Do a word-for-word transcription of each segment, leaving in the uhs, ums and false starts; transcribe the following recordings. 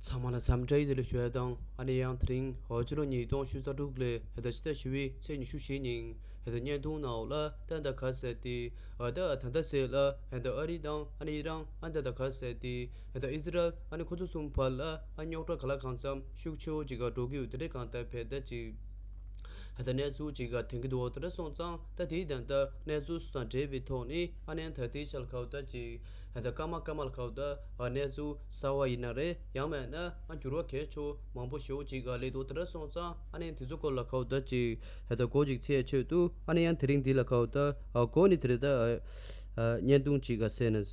ཚང་མ་ལ་འཚམས་འདྲི་ཡི་ལེ་ལོ་ཞུ་ཡ་དང་ཨ་ནི་ཡང་དེ་རིང་ཧོ་ཅི་ལོ་ཉིས་སྟོང་ཞུ་རྩ་དྲུག་ལས་ཧེ་ད་ཕྱི་ཟླ་བཞི་པའི་ཚེས་ཉི་ཤུ་བཞི་ཉིན་ཧེ་ད་བརྙན་ཐུང་ནང་ལ་ད་ད་ག་ཟེར་ཏེ་ཨ་ད་ད་ད་ཟེར་ལ་ཧེ་ད་ཨ་རི་དང་ཨ་ནི་ཨི་རན་ཨ་ད་ད་ག་ཟེར་ཏེ་ཧེ་ད་ཨི་ཟི་རལ་ཨ་ནི་ཁོ་ཚོ་གསུམ་བར་ལ་ཨ་རྙོག་དྲ་ག་ལ་གང་འཚམ་ཤུགས་ཆེ་བོ་ཅིག་ག་འགྲོ་གི་ཡོད། དེ་འདྲའི་གང་ལྟར་བས་ད་ཅིག་ད་ལྟ་གནས་ཚུལ་ཅིག་ག་ཐོན་གྱི་འདུག་འོ་དེ་འདྲ་སོང་ཙང་ད་དེའི་དོན་དག་གནས་ཚུལ་སུ་དང་འབྲེལ་བའི་ཐོག་ནས་ཨ་ནེ་ད་དེའི་ཆ་ལ་ཁ་བ་ད་ཅིག་ད་ལྟ་སྐར་མ་སྐར་མ་ལ་ཁ་བ་ད་གནས་ཚུལ་གསར་བ་ཡིན་ན་རེད། ཡང་མེད་ན་ཨ་འགྱུར་བ་གལ་ཆེ་བོ་མང་པོ་ཞེ་བོ་ཅིག་ག་སླེབས་འདུག་དེ་འདྲ་སོང་ཙང་ཨ་ནེ་དེ་ཚོ་སྐོར་ལ་ཁ་བ་ད་ཅིག་ད་ལྟ་གོ་ཅིག་ཚེས་ཆོད་འདུག་ཨ་ནེ་ཡང་དེ་རིང་འདི་ལ་ཁ་བ་ད་གོ་ནི་དེ་རེད། ད་བརྙན་ཐུང་ཅིག་ག་གསན་ན།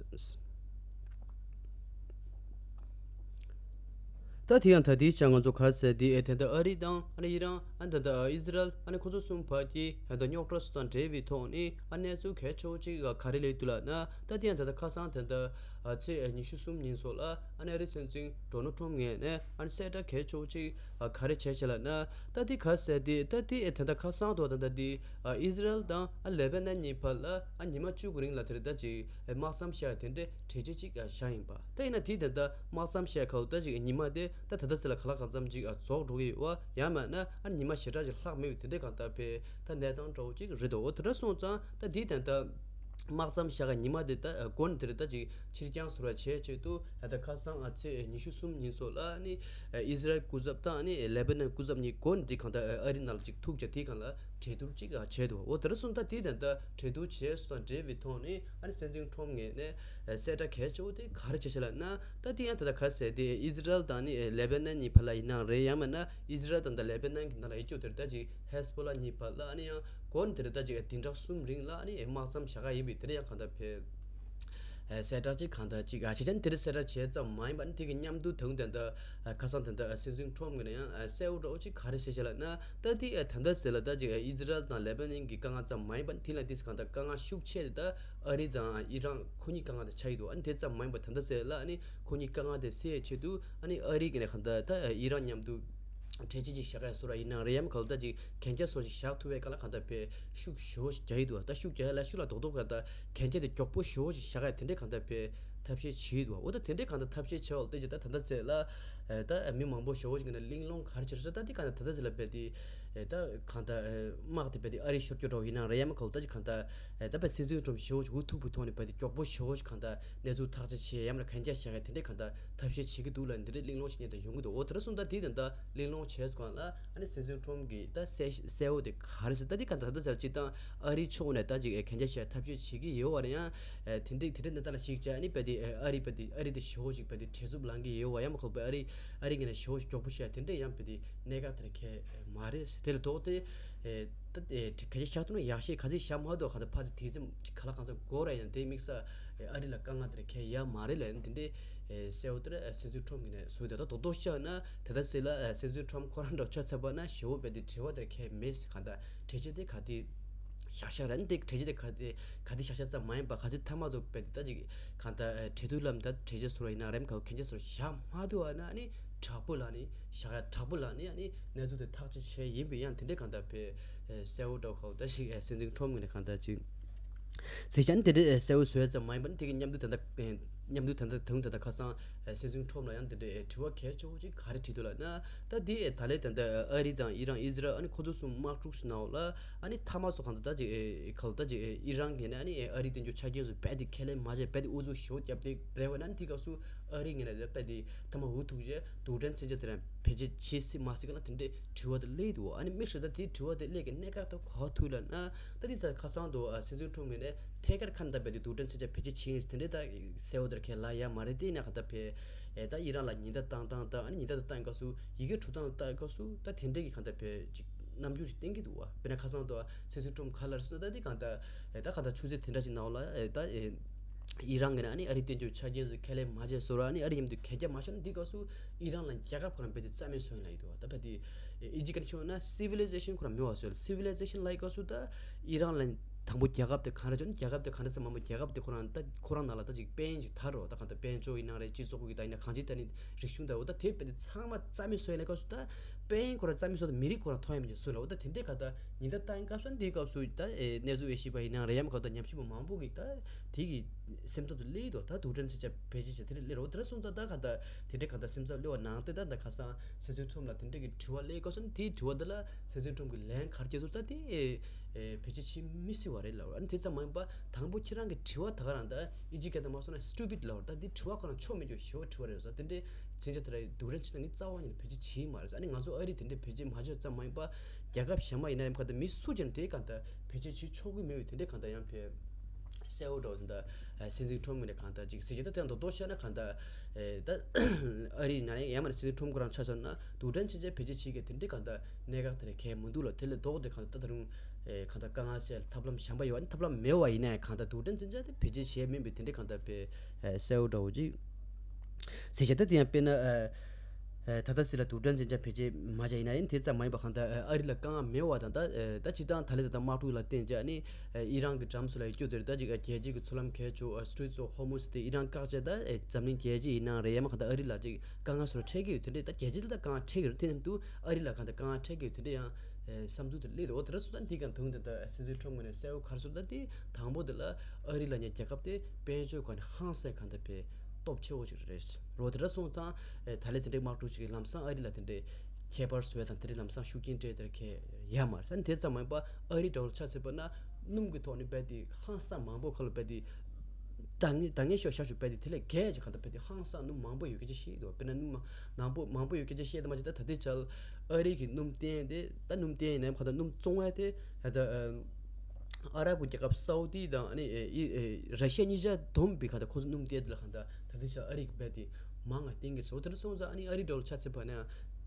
ད་དེ་ཡང་ད་ལྟའི་ཆ་ང་ཚོ་ག་ཟེར་དེ་ཨེ་ད་ལྟ་ཨ་རི་དང་ཨ་ནི་ཨི་རན་ཨ་ད་ལྟ་ཨི་ཟི་རལ་ཨ་ནི་ཁོ་ཚོ་གསུམ་བར་གྱི་ཨ་ད་རྙོག་དྲ་སུ་དང་འབྲེལ་བའི་ཐོག་ནས་ཨ་གནས་ཚུལ་གལ་ཆེ་བོ་ཅིག་ག་རེ་སླེབས་འདུག་ལབ་ན། ད་དེ་ཡང་ད་ལྟ་ཁ་སང་ད་ལྟ་ཨ་ཚེས་ཨ་ཉི་ཤུ་གསུམ་ཉིན་སོགས་ལ་ཨ་ནི་ཨ་རི་སྲིད་འཛིན་ཌོ་ནལ་ཊམ་ངོས་ནས་ཨ་ནི་གསལ་བསྒྲགས་གལ་ཆེ་བོ་ཅིག་ཨ་ག་རེ་བྱས་བྱས་ལབ་ན། ད་དེ་ག་ཟེར་དེ་ད་དེ་ཨེ་ད་ལྟ་ཁ་སང་ཐོག་ད་ལྟ་དེ་ཨ་ཨི་ཟི་རལ་དང་ཨ་ལེ་བྷ་ནན་གཉིས་བར་ལ་ཨ་ཉི་མ་བཅུ་གི་རིང་ལ་དེ་རེ་ད་ཅིག་དམག་མཚམས་བཞག་དེ་འདྲའི་གྲོས་ཆོད་ཅིག་བཞག་ཡིན་པ། ད་ཡིན་ན་དེའི་དོན་དག་དམག་མཚམས་བཞག་ཁ་ལོ་ད་ཅིག་ཉི་མ་དེ་ད་ད་ལྟ་ཟེར་ལ་ག་ལ་གང་འཚམ་ཅིག་རྫོགས་འགྲོ་གི་ཡོད་པ། ཡང་མིན་ན་ཨ་ཉི་མ་ཞེ་དྲག་ཅིག་ལྷག་མེད་པའི་དེ་འདྲའི་གང་ལྟར་བས་ད་གནས་སྟངས་འདྲ་བོ་ཅིག་རེད་དོ། འོ་དེ་འདྲ་སོང་ཙང་ད་དེའི་དོན་དག་དམག་མཚམས་བཞག་ག་ཉི་མ་དེ་ད་དགོན་དེ་རེད་ད་ཅིག་ཕྱིར་འགྱངས་ཟུར་བ་བྱས་ཆེད་དུ་ད་ཁ་སང་ཨ་ཚེས་ཉི་ཤུ་གསུམ་ཉིན་སོགས་ལ་ནི་ཨི་ཟི་རལ་སྐུ་ཚབ་དང་ནི་ལེ་བྷ་ནན་སྐུ་ཚབ་གཉིས་དགོན་དེ་གང་ལྟར་ཨ་རི་ནང་ལ་ཅིག་ཐུག་བྱས་དེའི་སྒང་ལ་གྲོས་བསྡུར་ཅིག་བྱས་འདུག་འོ་དེ་འདྲ་སོང་ད་དེའི་དོན་དག་གྲོས་བསྡུར་བྱས་སོང་དང་འབྲེལ་བའི་ཐོག་ནས་ཨ་ནི་སྲིད་འཛིན་ཁྲོམ་ངོས་ནས་གསལ་བསྒྲགས་གལ་ཆེ་བོ་དེ་ག་རེ་བྱས་ཤག་ལབ་ན། ད་དེ་ཡང་ད་ལྟ་ག་ཟེར་དེ་ཨི་ཟི་རལ་དང་ནི་ལེ་བྷ་ནན་གཉིས་བར་ལ་ཡིན་ནའང་རེད། ཡང་མིན་ན་ཨི་ཟི་རལ་དང་ད་ལེ་བྷ་ནན་གྱི་ནང་ལ་ཡོད་རྒྱུ་དེར་ད་ཅིག་ཧེ་སི་བྷོ་ལ་གཉིས་བར་ལ་ཨ་ནི་ཡང་དགོན་དེར་ད་ཅིག་བདུན་ཕྲག་གསུམ་རིང་ལ་ཨ་ནི་དམག་མཚམས་བཞག་ག་ཡིན་པའི་དེར་ཡང་གང་ལྟར་བས། གསལ་བསྒྲགས་ཅིག་གང་ལྟར་ཅིག་ཨ་ཅེ་ཅན་དེར་གསལ་བསྒྲགས་བྱས་ཙམ་མ་ཡིན་པ་ནི་དེ་གི་མཉམ་དུ་དོན་དོན་དུ་ཁ་སང་དོན་དུ་སྲིད་འཛིན་ཁྲོམ་གྱི་ནང་ཡང་གསལ་བོ་འདྲ་བོ་ཅིག་ག་རེ་བཤད་ཤག་ལབ་ན། ད་དེ་ད་ལྟ་ཟེར་ལ་ད་ཅིག་ཨི་ཟི་རལ་དང་ལེ་བྷ་ནན་གྱི་དཀའ་ངལ་ཙམ་མ་ཡིན་པ་ནི་དེ་ལ་དེ་གང་ལྟར་དཀའ་ངལ་ཤུགས་ཆེ་རེད། ད་ཨ་རི་དང་ཨི་རན་ཁོ་གཉིས་དཀའ་ངལ་དེ་ཆགས་ཀྱི་འདུག་ཨ་ནི་དེ་ཙམ་མ་ཡིན་པ་ད་ལྟ་ཟེར་ལ་ཨ་ནི་ཁོ་གཉིས་དཀའ་ངལ་དེ་སེལ་ཆེད་དུ་ཨ་ནི་ཨ་རི་གི་ནས་གང་ལྟར་ད་ཨི་རན་མཉམ་དུ་གྲོས་ཆོད་ཅིག་བཞག་ཡ་བཟོ་ར་ཡིན་ནའང་རེད། ཡང་གང་ལྟར་ཅིག་གན་རྒྱ་སོགས་ཅིག་བཞག་ཐུབ་པའི་སྒང་ལ་གང་ལྟར་བས་ཤུགས་ཞེ་བོ་ཞིག་རྒྱག་གི་འདུག་ད་ཤུགས་རྒྱག་ཡ་ལ་ཤུགས་ལ་རྡོག་རྡོག་གང་ལྟར་གན་རྒྱ་དེ་མགྱོགས་པོ་ཞེ་བོ་ཞིག་བཞག་ཡ་དེ་འདྲའི་གང་ལྟར་བས་ཐབས་ཤེས་བྱེད་ཀྱི་འདུག་འོ་ད་དེ་འདྲའི་གང་ལྟར་ཐབས་ཤེས་བྱེད་འོག་ལ་བལྟས་ཀྱི་ད་ད་ལྟ་ཟེར་ལ་ད་མི་མང་པོ་ཞེ་བོ་ཞིག་གི་ནས་གླེང་སློང་ག་རེ་བྱེད་རེད་ཟེར། ད་དེ་གང་ལྟར་ད་ལྟ་ཟེར་ལ་བས་དེ་ད་གང་ལྟར་དམག་དེ་བས་དེ་ཨ་རི་ཤོར་རྒྱུ་འདྲ་བོ་ཡིན་ནའང་རེད། ཡང་མིན་གང་ལྟར་ཅིག་གང་ལྟར་ད་བས་སྲིད་འཛིན་ཁྲོམ་ཞེ་བོ་ཞིག་འུ་ཐུག་པའི་ཐོག་ནས་བས་དེ་མགྱོགས་པོ་ཞེ་བོ་ཞིག་གང་ལྟར་གནས་ཚུལ་ཐག་གཅོད་བྱེད་ཡ་ཡང་མིན་ན་གན་རྒྱ་བཞག་ཡ་དེ་འདྲའི་གང་ལྟར་ཐབས་ཤེས་བྱེད་ཀྱི་འདུག་ལ་འདི་འདྲའི་གླེང་སློང་བྱེད་མཁན་དེ་ཡོང་གི་འདུག་འོ་དེ་འདྲ་སོང་ད་དེའི་དོན་དག་གླེང་སློང་བྱས་སོང་ལ་ཨ་ནི་སྲིད་འཛིན་ཁྲོམ་གྱིས་ད་གསལ་གསལ་བོ་དེ་ག་རེ་ཟེར། ད་དེ་ག་ད་ད་ཟེར་ཅིག་དང་ཨ་རིའི་ཕྱོགས་ནས་ད་ཅིག་གན་རྒྱ་བཞག་ཐབས་ཤེས་བྱེད་ཀྱི་ཡོད་པ་རེད། ཡང་དེ་འདྲའི་དེ་འདྲའི་གནས་སྟངས་ལ་གཞིགས་བྱས་ཨ་ནི་བས་དེ་ཨ་རི་བས་དེ་ཨ་རི་དེ་ཞེ་བོ་ཞིག་བས་དེ་བྲེལ་འཚུབ་ལངས་ཀྱི་ཡོད་པ་ཡང་མ་ཁོག་པས་ཨ་རི་ཨ་རི་ངོས་ནས་ཞེ་བོ་ཞིག་མགྱོགས་པོ་བཤད་དེ་འདྲའི་ཡང་བས་དེ་གནད་འགག་དེ་ར་གལ་མ་རེད། དེ་ལ་ལྡོག་སྟེ་ད་གན་རྒྱ་བཞག་ཐུབ་ན་ཡག་ཤོས་ག་ཚོད་བཞག་མ་ཐུབ་ག་ད་ཕ་ཚོ་དེ་ཙམ་ག་ལ་གང་ས་དགོས་ར། ཡང་དེ་དམིགས་བསལ་ཨ་རི་ལ་དཀའ་ངལ་དེ་ར་གལ་ཡ་མ་རེད་ལབ་ནས་དེ་འདྲའི་གསལ་བོ་དེ་ར་སྲིད་འཛིན་ཁྲོམ་གྱི་ནས་བཟོས་ཏེ་ད་རྡོག་རྡོག་བཤད་ན་དེ་ལྟ་ཟེར་ལ་སྲིད་འཛིན་ཁྲོམ་ཁོ་རང་འདྲ་ཆ་ཚ་བ་ན་ཞེ་བོ་བས་དེ་བྲེལ་བ་དེ་ར་གལ་མེད་ཟེར། གང་ལྟར་གྲོས་ཆོད་དེ་ག་དེ་བཞག་བཞག་ར་ནི་དེ་གྲོས་ཆོད་དེ་ག་དེ་ག་དེ་བཞག་བཞག་ཙམ་མ་ཡིན་པ་ག་ཚོད་ཐ་མ་ཚོ་བས་དེ་ད་ཅིག་གང་ལྟར་གྲོས་བསྡུར་ལམ་ད་གྲོས་ཆོད་བཟོ་ར་ཡིན་ན་རེམ་ག་གན་རྒྱ་བཟོ་ར་བཞག་མ་ཐུབ་པ་ན་ནི་དྲག་པོ་ལ་ནི་བཞག་ཡ་དྲག་པོ་ལ་ནི་ཨ་ནི་གནས་ཚུལ་དེ་ཐག་གཅོད་བྱས་ཡིན་པས་ཡང་དེ་འདྲའི་གང་ལྟར་བས་གསལ་བོ་འདྲ་ག་ད་ཞིག་སྲིད་འཛིན་ཁྲོམ་གྱི་ནས་གང་ལྟར་ཅིག་ཟེར་ཅན་དེ་འདྲའི་གསལ་བོ་བཟོས་ཙམ་མ་ཡིན་པར་དེ་གི་མཉམ་དུ་ད་ལྟ་མཉམ་དུ་ད་ལྟ་དུང་ད་ལྟ་ཁ་སང་སྲིད་འཛིན་ཁྲོམ་ལ་ཡང་དེ་འདྲའི་དྲི་བ་གལ་ཆེ་བོ་ཅིག་ག་རེ་དྲིས་འདུག་ལབ་ན། ད་དེ་ད་ལས་ད་ལྟ་ཨ་རི་དང་ཨི་རན་ཨི་ཟི་རལ་ཨ་ནི་ཁོ་ཚོ་གསུམ་དམག་འཁྲུག་སུ་ནང་ལ་ཨ་ནི་ཐ་མ་སོ་གང་ད་ད་ཅིག་ཁ་ལོ་ད་ཅིག་ཨི་རན་གྱི་ནས་ཨ་ནི་ཨ་རི་དེ་ཚོ་ཆ་རྐྱེན་སུ་རྦད་དེ་ཁས་ལེན་མ་བྱས་རྦད་དེ་ཨུ་ཚུགས་ཞེ་བོ་བརྒྱབ་སྟེ་རེ་བ་ན་ནི་དེ་སྐབས་སུ་ཨ་རི་ངོས་ནས་རྦད་དེ་ཐ་མ་འུ་ཐུག་རྗེས་རྡུལ་ཕྲན་མཚོན་ཆ་དེ་རང་བེད་སྤྱོད་བྱེད་སྲིད་མ་སྲིད་ག་ལ་དེ་འདྲའི་དྲི་བ་དེ་སླེབས་འདུག་ཨ་ནི་དམིགས་སུ་ད་དེའི་དྲི་བ་དེ་སླེབས་ཀྱི་གནད་འགག་ཏུ་གོ་ཐུབ་ལབ་ན། ད་དེ་ད་ཁ་སང་དུ་སྲིད་འཛིན་ཁྲོམ་ངོས་ནས་ཐད་ཀར་ཁ་ནས་ད་རྦད་དེ་རྡུལ་ཕྲན་མཚོན་ཆ་བེད་སྤྱོད་བྱེད་དེ་འདྲའི་ད་གསལ་བོ་དེར་ཁས་ལ་ཡ་མ་རེད། དེ་ནས་ག་ད་བས་ད་ཨི་རན་ལ་ཉེན་བརྡ་བཏང་བཏང་ད་ཨ་ནི་ཉེན་བརྡ་དེ་བཏང་སྐབས་སུ་ཡི་གེ་འབྲུ་སྟངས་ལ་བལྟ་སྐབས་སུ་ད་དེ་འདྲའི་གི་ག་ད་བས་ཅིག་རྣམ་འགྱུར་ཞིག་བསྟན་གྱི་འདུག་བ། དཔེར་ན་ཁ་སང་དུ་སྲིད་འཛིན་ཁྲོམ་ག་ལབ་རེད་ཟེར་ན་ད་དེ་གང་ལྟར་ད་གང་ལྟར་ཆུ་ཚོད་དེ་འདྲ་ཅིག་ནང་ལ་ད་ཨི་རན་ངོས་ནས་ཨ་ནི་ཨ་རི་དེ་ཚོ་ཆ་རྐྱེན་སུ་ཁས་ལེན་མ་བྱས་བཟོ་ར་ཨ་ནི་ཨ་རི་མཉམ་དུ་གན་རྒྱ་མ་བཞག་ན་འདི་སྐབས་སུ་ཨི་རན་ལ་རྒྱལ་ཁབ་ཁོ་རང་རྦད་དེ་རྩ་མེད་བཟོ་ཡིན་ལབ་ཡོད་འདུག་བ། ད་རྦད་དེ་ཨི་ཇི་ག་ནས་ཤོད་ན་སི་ཝི་ལི་ཟེ་ཤན་ཁོ་རང་མེད་པ་བཟོ་ཡ། སི་ཝི་ལི་ཟེ་ཤན་ལབ་ཡི་སྐབས་སུ་ད་ཨི་རན་ལ་ དང་པོ་རྒྱལ་ཁབ་དེ་གང་རེད་ཅོ་ན། རྒྱལ་ཁབ་དེ་གང་རེད་ཟེར་མ་མོ་རྒྱལ་ཁབ་དེ་ཁོ་རང་ད་ཁོ་རང་ནང་ལ་ད་ཅིག་དཔལ་ཡོན་ཅིག་དར་རོ། ད་གང་ལྟར་དཔལ་འབྱོར་ཡིན་ན་རེད། སྤྱི་ཚོགས་ཀྱི་ད་ཡིན་ན་གང་ཅི་ད་ནི་རིག་གཞུང་ད་འོ་ད་དེ་དཔེ་དེ་ཚང་མ་རྩ་མེད་བཟོས་ཡིན་ན་སྐབས་སུ་ད་དཔལ་ཡོན་ཁོ་རང་རྩ་མེད་བཟོས་ད་མི་རིགས་ཁོ་རང་ཐོན་ཡ་མི་འདུག་བཟོས་ལ། འོ་ད་དེ་འདྲའི་ག་ད་ཉིན་ད་ལྟ་ཡིན་སྐབས་སུ་འདིའི་སྐབས་སུ་ད་ཨེ་གནས་ཚུལ་ཨེ་ཤེས་པ་ཡིན་ན་རེད། ཡ་མ་ག་ད་ཉམས་ཞིབ་པ་མང་པོ་གིས་ད་དེ་གི་སེམས་ཐབས་དེ་སླེབས་འདུག་ད་རྡུལ་ཕྲན་མཚོན་ཆ་བེད་སྤྱོད་བྱས་དེ་འདྲ་སླེབས་རོ། དེ་འདྲ་སོང་ཙང་ད་ག་ད་དེ་འདྲའི་ག་ད་སེམས་འཚབ་སླེབས་པ་ནང་དེ་ད་ད་ཁ་སང་སྲིད་ཚོགས་ཁྲོམ་ལ་དེ་འདྲའི་གི་དྲི་བ་སླེབས་སྐབས་སུ་དེའི་དྲི་བ་འདི་ལ་སྲིད་ཚོགས་ཁྲོམ་གི་ལན་ག་རེ་བརྒྱབ་འདུག་ད་དེ་ཨེ་བེད་སྤྱོད་བྱེད་མི་སྲིད་པ་རེད་ལབ་རོ། ཨ་ནི་དེ་ཙམ་མ་ཡིན་པ་དང་པོ་ཁྱེད་རང་གི་དྲི་བ་ད་ག་རང་ད་ཨི་ཇི་སྐད་དུ་མ་སོང་ན་stupid ལབ་རོ། ད་དེ་དྲི་བ་ཁོ་རང་ཆོ་མེད་ཀྱོ་ཞེ་པོ་དྲི་བ་རེད་ཟེར། དེ་འདྲའི་མཚོན་ཆ་དེ་འདྲ་རྡུལ་ཕྲན་མཚོན་ཆ་ངས་རྩ་བ་ཉིད་ནས་བེད་སྤྱོད་བྱེད་མ་རེད་ཟེར། ཨ་ནི་ང་ཚོ་ཨ་རི་དེ་འདྲའི་བེད་སྤྱོད་མ་བྱས་ཙམ་མ་ཡིན་པ་རྒྱལ་ཁབ་གཞན་མ་ཡིན་ན་ཡང་གང་ལྟར་མི་སུ་ཅིག་ནས་དེ་གང་ལྟར་བེད་སྤྱོད་བྱེད་ཆོག་གི་མེད་པའི་དེ་འདྲའི་གང་ལྟར་ཡང་བེད་གསལ་བོ་འདྲ་བོ་དེ་འདྲ་སྲིད་འཛིན་ཁྲོམ་ངོས་ནས་གང་ལྟར་ཅིག་ཟེར་གྱི་ད་དེ་ཡང་མདོར་བཤད་ན་གང་ལྟར་ད་ཨ་རི་ནང་ནས་ཡང་མ་ནས་སྲིད་འཛིན་ཁྲོམ་ཁོ་རང་ཆ་བཞག་ན་རྡུལ་ཕྲན་མཚོན་ཆ་བེད་སྤྱོད་བྱེད་མཁན་དེ་འདྲའི་གང་ལྟར་གནད་འགག་དེ་འདྲ་གང་ཡང་མི་འདུག་ལ། དེ་ལས་ལྡོག་སྟེ་གང་ལྟར་ད་ད་རུང་གང་ལྟར་དཀའ་ངལ་སེལ་ཐབས་ལམ་གཞན་པ་ཡོད་པ་ནི་ཐབས་ལམ་མེད་པ་ཡིན་ན་ཡང་གང་ལྟར་རྡུལ་ཕྲན་མཚོན་ཆ་དེ་བེད་སྤྱོད་བྱས་མིན་པའི་དེ་འདྲའི་གང་ལྟར་བེད་གསལ་བོ་འདྲ་བོ་ཅིག་ཟེར་བྱས། ད་དེ་ཡང་དཔེར་ན་ཨ་ཨ་ད་ལྟ་ཟེར་ལ་རྡུལ་ཕྲན་མཚོན་ཆ་བེད་སྤྱོད་མ་བྱས་ཡིན་ན་ཡང་དེ་ཙམ་མ་ཡིན་པ་གང་ལྟར་ཨ་རི་ལ་དཀའ་ངལ་མེད་པ་དང་། ད་ད་སྤྱིར་བཏང་ད་ལྟ་ད་དམག་འཁྲུག་ལ་བརྟེན་བྱས་ཨ་ནི་ཨི་རན་གྱི་འགྲམ་སུ་ལ་ཡོད་རྒྱུ་དེར་ད་ཅིག་རྒྱལ་སྤྱི་གི་མཚོ་ལམ་གལ་ཆེ་Strait of Hormuz དེ་ཨི་རན་བཀག་བྱས། ད་འཛམ་གླིང་རྒྱལ་སྤྱི་ཡིན་ན་རེད། ཡང་མ་གང་ལྟར་ཨ་རི་ལ་ཅིག་དཀའ་ངལ་སོགས་འཕྲད་ཀྱི་ཡོད། དེ་འདྲས་ད་རྒྱལ་སྤྱི་ལ་ད་དཀའ་ངལ་འཕྲད་ཀྱི་ཡོད་རེད། དེ་མཉམ་དུ་ཨ་རི་ལ་གང་ལྟར་དཀའ་ངལ་འཕྲད་ཀྱི་ཡོད། དེ་འདྲས་ཡང་བསམ་ཚུལ་དེ་སླེབས་འདུག་འོ་དེ་འདྲ་སོང་ཙང་འདི་ག་དོན་དེ་ད་སྲིད་འཛིན་ཁྲོམ་ངོས་ནས་གསལ་བོ་ག་རེ་གསུངས། ད་དེ་དང་པོ་དེ་ལ་ཨ་རི་ལབ་མཁན་རྒྱལ་ཁབ་དེ་དཔལ་འབྱོར་སྒང་ནས་ཧང་སང་གང་ལྟར་བས་སྟོབས་ཆེ་བོ་ཅིག་རེད་རོ། དེ་འདྲ་སོང་ཙང་ཨེ་ད་ལན་དེ་འདྲའི་དམག་འཁྲུག་ཅིག་གི་ལམ་སང་ཨ་རི་ལ་དེ་འདྲའི་ཁྱད་པར་བཟོ་ཡ་དང་དེ་འདྲའི་ལམ་སང་ཤུགས་རྐྱེན་སྤྲད་དེ་གས་ཡ་མ་རེད་ཟེར། དེ་ཙམ་མ་ཡིན་པ་ཨ་རི་འདྲ་བོ་ཆ་མཚོན་པ་ན་སྣུམ་གྱི་ཐོག་ནས་རྦད་དེ་ཧང་སང་མང་པོ་ཁ་ལོ་རྦད་དེ་ད་ངས་ད་ངས་ཤོད་ཤ་ཤུ་རྦད་དེ་དེ་ལས་རྒྱས་ཅིག་གང་ལྟར་རྦད་དེ་ཧང་སང་སྣུམ་མང་པོ་ཡོད་སྐད་ཆ་བཤད་འདུག་དཔེར་ན་སྣུམ་མང་པོ་མང་པོ་ཡོད་སྐད་ཆ་བཤད་དེ་མ་ཅིག་ད་ད་ལྟའི་ཆར་ཨ་རི་གི་སྣུམ་བསྟན་དེ་ད་སྣུམ་བསྟན་ཡིན་ནའི་གང་ལྟར་སྣུམ་བཙོང་བ་དེ་ད་ལྟ་ཨ་རབ་རྒྱལ་ཁབ་སའུ་ཏི་དང་ཨ་ནི་ཨེ་ཨེ་ར་ཤི་ཡ་གཉིས་ཆ་བསྡོམས་པའི་གང་ལྟར་ཁོང་ཚོ་སྣུམ་བསྟན་དེ་ལ་གང་ལྟར་ད་ལྟའི་ཆར་ཨ་རི་གི་རྦད་དེ་མང་ང་བསྟན་གྱི་རེད། འོ་དེ་འདྲ་སོང་ཙང་ཨ་ནི་ཨ་རི་འདྲ་བོ་ཆ་མཚོན་པ་ན་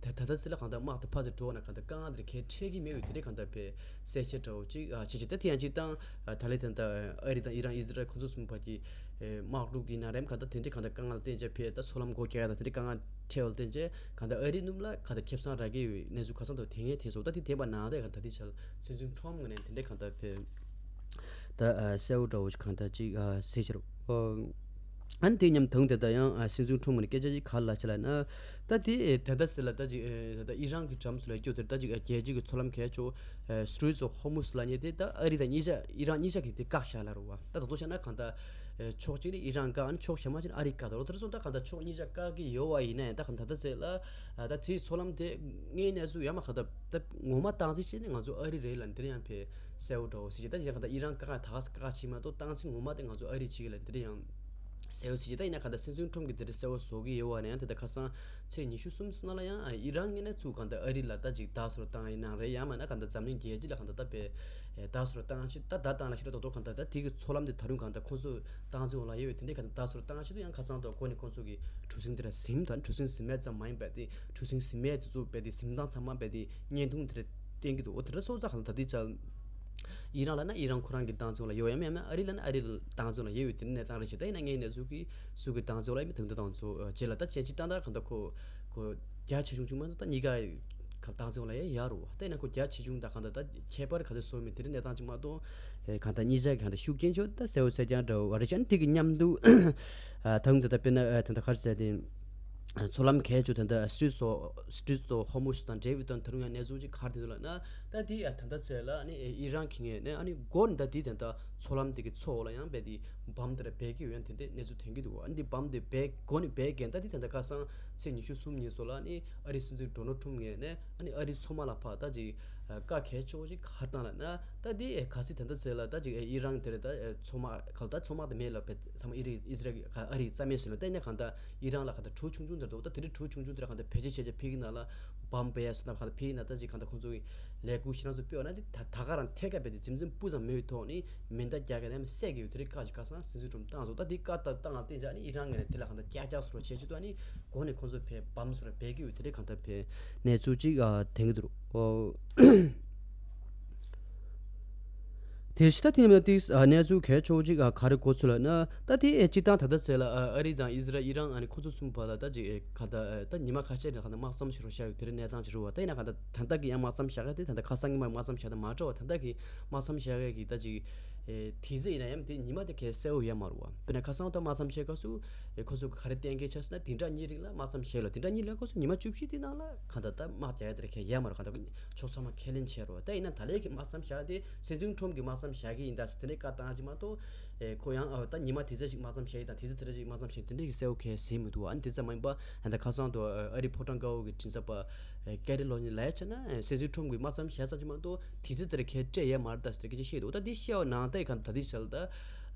ད་ད་ལྟ་ཚེ་ལ་གང་ལྟར་དམག་དེ་ཕར་ཚུར་འགྲོ་ན་གང་ལྟར་དཀའ་ངལ་དེ་གས་འཕྲད་ཀྱི་མེད་པའི་དེ་འདྲའི་གང་ལྟར་བས་གསལ་བཤད་འདྲ་བོ་ཅིག་ཨ་བྱེད་ཅིག་ད་དེ་ཡང་ཅིག་བཏང་། ཨ་ད་ལན་ད་ལྟ་ཨ་རི་དང་ཨི་རན་ཨི་ཟི་རལ་ཁོ་ཚོ་གསུམ་བར་གྱི་ཨེ་དམག་འཁྲུག་ཡིན་ན་རེད། གང་ལྟར་དེ་འདྲའི་གང་ལྟར་དཀའ་ངལ་བརྟེན་བྱས་ཕེ་ད་མཚོ་ལམ་སྒོ་རྒྱག་ཡ་དང་དེ་འདྲའི་དཀའ་ངལ་འཕྲད་པ་བརྟེན་བྱས་གང་ལྟར་ཨ་རིའི་སྣུམ་ལ་གང་ལྟར་ཁེ་བཟང་རག་གི་ཡོད་གནས་ཚུལ་ཁ་སང་དུ་དེ་སྔའི་དེ་ཚོ་ད་དེ་དེ་བ་ནང་དེ་གང་ལྟར་དེ་ཆར་སྲིད་འཛིན་ཁྲོམ་ངོས་ནས་དེ་འདྲའི་གང་ལྟར་ཕེ་ད་ཨ་གསལ་བོ་འདྲ་བོ་ཞིག་གང་ལྟར་ཅིག་ཨ་གསལ་ཕྱིར་ཨོ། ཨ་ནི་དེ་མཉམ་དུ་དེ་ལྟར་ཡང་ཨ་སྲིད་འཛིན་ཁྲོམ་ངོས་ནས་སྐད་ཆ་ཅིག་ག་རེ་ལབ་ཅི་ལབ་ན། ད་དེ་ཨེ་ད་ལྟ་ཟེར་ལ་ད་ཅིག་ཨེ་ད་ལྟ་ཨི་རན་གྱི་འགྲམ་སུ་ལ་སྐྱོད་དེར་ད་ཅིག་ཨེ་རྒྱལ་སྤྱི་གི་མཚོ་ལམ་གལ་ཆེ་ཨེ་Straits of Hormuz ལབ་མཁན་དེ་ད་ཨ་རི་དང་གཉིས་ཆ་ཨི་རན་གཉིས་ཆ་གིས་དེ་བཀག་བཞག་ལབ་རེད་བ། ད་ད་དུང་བཤད་ན་གང་ལྟར་ཨེ་ཕྱོགས་གཅིག་ནས་ཨི་རན་བཀག་ཨ་ནི་ཕྱོགས་གཞན་མ་ཅིག་ནས་ཨ་རི་བཀག་ད་རོ། དེ་སོང་ད་གང་ལྟར་ཕྱོགས་གཉིས་ཆ་བཀག་གི་ཡོད་བ་ཡིན་ན་ཡང་ད་གང་ལྟར་ད་ཟེར་ལ་ཨ་ད་དེའི་མཚོ་ལམ་དེ་དངོས་གནས་སུ་ཡ་མ་གང་ལྟར་ད་ངོ་མ་སྟངས་འཛིན་བྱས་ནས་ང་ཚོ་ཨ་རི་རེད་ལབ་འདིར་ཡང་ཕེ་གསལ་བོ་འདྲ་བོ་ཟེར་གྱི། ད་ཡིན་ན་གང་ལྟར་ཨི་རན་བཀག་ད་ག་ས་བཀག་བྱས་མ་གཏོགས་སྟངས་འཛིན་ངོ་མ་དེ་ང་ཚོ་ཨ་རི་བྱེད་ཀྱི་ལབ་འདིར་ཡང་གསལ་བོ་ཟེར་གྱི། ད་ཡིན་ན་གང་ལྟར་སྲིད་འཛིན་ཁྲོམ་གྱིས་དེ་འདྲ་གསལ་བོ་བཟོ་གི་ཡོད་བ་ནས་ཡང་དེ་ལྟར་ཁ་སང་ཚེས་ཉི་ཤུ་གསུམ་སོང་ན་ལ་ཡང་ཨི་རན་ངོས་ནས་ཚུར་གང་ལྟར་ཨ་རི་ལ་ད་ཅིག་བདག་བཟོ་བཏང་ཡིན་ན་རེད། ཡང་མིན་ན་གང་ལྟར་འཛམ་གླིང་རྒྱལ་སྤྱི་ལ་གང་ལྟར་ད་བེ་བདག་བཟོ་བཏང་ཆེད་ད་བདག་བཏང་ལ་ཞུ་ར་ད་དོ་གང་ལྟར་ད་དེ་གི་མཚོ་ལམ་དེ་ད་རུང་གང་ལྟར་ཁོང་ཚོ་སྟངས་འཛིན་འོག་ལ་ཡོད་པའི་དེ་འདྲའི་གང་ལྟར་བདག་བཟོ་བཏང་ཆེད་དུ་ཡང་ཁ་སང་དུ་གོ་ནས་ཁོང་ཚོ་གི་གྲུ་གཟིངས་དེ་འདྲ་ཟིན། ད་གྲུ་གཟིངས་ཟིན་མེད་ཙམ་མ་ཡིན་པ་དེ་གྲུ་གཟིངས་ཟིན་མེད་དེ་ཚོ་བེ་དེ་ཟིན་སྟངས་ཚང་མ་བེ་དེ་བརྙན་ཐུང་དེ་འདྲ་བསྟན་གྱི་འདུག་འོ་དེ་འདྲ་སོང་ཙང་གང་ལྟར་ད་དེ་ཅག་ཡིན་རང་ལ་ན་ཡིན་རང་ཁོ་རང་གི་བདག་བཟོ་ལ་ཡོད་ཡ་མེད་ཡ་མེད། ཨ་རི་ལ་ན་ཨ་རི་ལ་བདག་བཟོ་ལ་ཡོད་ཡོད་དེ་གནས་སྟངས་རེད་ཅེ། ད་ཡིན་ན་ངའི་གནས་ཚུལ་གི་སུ་གི་བདག་བཟོ་ལ་ཡོད་མེད་དུང་དུ་བདག་བཟོ་རྗེས་ལ་ད་ཅན་ཅི་ཏན་ཏན་གང་ལྟར་ཁོ་ཁོ་རྒྱ་ཆེ་ཆུང་ཆུང་མ་གཏོགས་ད་གཉིས་ཀ་གང་བདག་བཟོ་ལ་ཡ་ཡ་རུ་བ། ད་ཡིན་ན་ཁོ་རྒྱ་ཆེ་ཆུང་ད་གང་ལྟར་ད་ཁྱད་པར་ག་ཚོད་བཟོ་མེད་དེ་རིང་གནས་སྟངས་ཅིག་མ་གཏོགས་གང་ལྟར་གཉིས་ཆ་གང་ལྟར་ཤུགས་རྐྱེན་ཆོད་ད་གསལ་བོ་གསལ་རྐྱང་འདྲ་བོ་རེད་ཅན་དེ་གི་མཉམ་དུ་ད་དུང་དེ་ད་དཔེར་ན་དེ་འདྲ་ག་རེ་ཟེར་དེ། མཚོ་ལམ་གལ་ཆེ་དེ་འདྲ་Straits of Straits of Hormuz དང་འབྲེལ་བའི་དོན་ད་རུང་ཡང་གནས་ཚུལ་ཅིག་ག་རེ་དེ་ཚོ་ལབ་ན། ད་དེ་ཡང་ད་ལྟ་ཚོད་ལ་ཨ་ནི་ཨི་རན་གྱི་ངོས་ནས་ཨ་ནི་འགོ་ནས་ད་དེ་དེ་འདྲ་མཚོ་ལམ་དེ་གི་མཚོ་འོག་ལ་ཡང་རྦད་དེ་བམ་དེ་འདྲ་སྦས་ཀྱི་ཡོད་ཡང་དེ་འདྲའི་གནས་ཚུལ་ཐོན་གྱི་འདུག་ཨ་ནི་དེ་བམ་དེ་སྦས་འགོ་ནས་སྦས་མཁན་ད་དེ་དེ་འདྲ་ཁ་སང་ཚེས་ཉི་ཤུ་གསུམ་ཉིན་སོགས་ལ་ཨ་ནི་ཨ་རིའི་སྲིད་འཛིན་ཌོ་ནལ་ཊམ་ངོས་ནས་ཨ་ནི་ཨ་རིའི་མཚོ་དམག་ལ་ཕར་ད་ཅིག་བཀའ་གལ་ཆེ་བོ་ཅིག་ག་རེ་བཏང་ལབ་ན། ད་དེ་ག་ཚོད་ད་ལྟ་ཚོད་ལ་ད་ཅིག་ཨི་རན་དེ་རེད། ད་མཚོ་དམག་ག་ལ་ད་མཚོ་དམག་དེ་མེད་ལ་བེད་ཚང་མ་ཨི་རི་ཨི་ཟི་རལ་གྱི་ཨ་རི་རྩ་མེད་བཟོས་ལ། ད་ཡིན་ན་གང་ལྟར་ཨི་རན་ལ་གང་ལྟར་གྲུ་ཆུང་ཆུང་དེ་འདུག་ད་དེ་འདྲའི་གྲུ་ཆུང་ཆུང་དེ་ལ་གང་ལྟར་བེད་སྤྱོད་བྱས་བྱས་ཕ་གི་ནང་ལ་བམ་སྦས་ཡ་སོགས་ད་གང་ལྟར་ཕ་གི་ནང་ད་ཅིག་གང་ལྟར་ཁོང་ཚོ་གི་ལས་འགུལ་ཞེ་དྲག་ཚོ་སྤེལ་བ་ན་དེ་ད་ད་ག་རང་ཐད་ཀར་བེད་དེ་འཛིམ་འཛིམ་སྤུ་ཙམ་མེད་པའི་ཐོག་ནས་མེ་མདའ་རྒྱག་གི་ནས་བསད་ཀྱི་ཡོད་དེ་འདྲའི་བཀའ་ཅིག་ཁ་སང་སྲིད་འཛིན་ཊམ་བཏང་སོང་། ད་དེ་བཀའ་ད་བཏང་ལ་བརྟེན་བྱས་ནས་ཨི་རན་ངོས་ནས་དེ་ལ་གང་ལྟར་ཀྱག་ཀྱག་བཟོ་འདྲ་བྱས་བྱས་འདུག་ཨ་ནི་འགོ་ནས་ཁོང་ཚོ་ཕར་བམ་བཟོ་འདྲ་སྦས་ཀྱི་ཡོད་དེ་འདྲའི་གང་ལྟར་ཕར་གནས་ཚུལ་ཅིག་ཨ་ཐོན་གྱི་འདུག་ཨོ། དེ་ཕྱི་ད་དེ་ནས་དེ་གནས་ཚུལ་གལ་ཆེ་བོ་ཅིག་ག་རེ་གོ་ཚུལ་ལབ་ན། ད་དེ་སྤྱིར་བཏང་ད་ལྟ་ཚོད་ལ་ཨ་རི་དང་ཨི་ཟི་རལ་ཨི་རན་ཨ་ནི་ཁོ་ཚོ་གསུམ་བར་ལ་ད་ཅིག་ག་ད་ད་ཉི་མ་ཁ་ཤས་ནས་ག་ད་དམག་མཚམས་ཤིག་རུ་བཞག་ཡོད་དེ་རིང་གནས་སྟངས་ཤིག་རུ་བ། ད་ཡིན་ན་ག་ད་ད་ལྟ་གི་ཡང་དམག་མཚམས་བཞག་ག་དེ་ད་ལྟ་ཁ་སང་ཉི་མ་དམག་མཚམས་བཞག་ད་མ་འདྲ་བ། ད་ལྟ་གི་དམག་མཚམས་བཞག་ག་གི་ད་ཅིག་ ཨེ་དེ་ཚོ་ཡིན་ན་ཡང་དེ་ཉི་མ་དེ་གས་གསལ་བོ་ཡོད་མ་རེད་བ། དཔེར་ན་ཁ་སང་ད་དམག་མཚམས་བཞག་སྐབས་སུ་ཨེ་ཁོ་ཚོ་ག་རེ་གཏན་འཁེལ་བྱས་ཟེར་ན་དེ་འདྲ་གཉིས་རིང་ལ་དམག་མཚམས་བཞག་ལ། དེ་འདྲ་གཉིས་ལ་སྐབས་སུ་ཉི་མ་བཅུ་བཞི་དེ་ནང་ལ་གང་ལྟར་ད་དམག་རྒྱག་ཡ་དེ་རེད་གས་ཡོད་མ་རེད། གང་ལྟར་ཕྱོགས་ཚང་མ་ཁས་ལེན་བྱས་རེད་བ། ད་ཡིན་ན་ད་ལན་གྱི་དམག་མཚམས་བཞག་དེ་སྲིད་འཛིན་ཁྲོམ་གྱི་དམག་མཚམས་བཞག་གི་ཡིན་ད་ཟེར་དེ་འདྲའི་བཀའ་བཏང་ཅིག་མ་གཏོགས། ཨེ་ཁོ་ཡང་ཨ་ད་ཉི་མ་དེ་ཚོ་ཞིག་དམག་མཚམས་བཞག་ཡིན་དང་དེ་ཚོ་དེ་འདྲ་ཞིག་དམག་མཚམས་བཞག་དེ་འདྲ་གི་གསལ་བོ་གས་ཟིན་མི་འདུག་ཨ་ནི་དེ་ཙམ་མ་ཡིན་པ་ཨ་ད་ཁ་སང་དུ་ཨ་རི་ཕོ་བྲང་དཀར་པོ་གི་མགྲིན་ཚབ་པ་ཨེ་ཀེ་རི་ལོ་ནི་ལ་ཡ་ཆ་ན་ཨེ་སྲིད་འཛིན་ཁྲོམ་གྱི་དམག་མཚམས་བཞག་ཙམ་ཅིག་མ་གཏོགས་དེ་ཚོ་དེ་འདྲ་གས་སྤྲད་ཡས་མ་རེད་ད་ཟེར་གི་ཅིག་བཤད་འདུག་ད་དེ་བཤད་པ་ནང་ལྟར་གང་ད་དེ་བྱས་ལ་ད་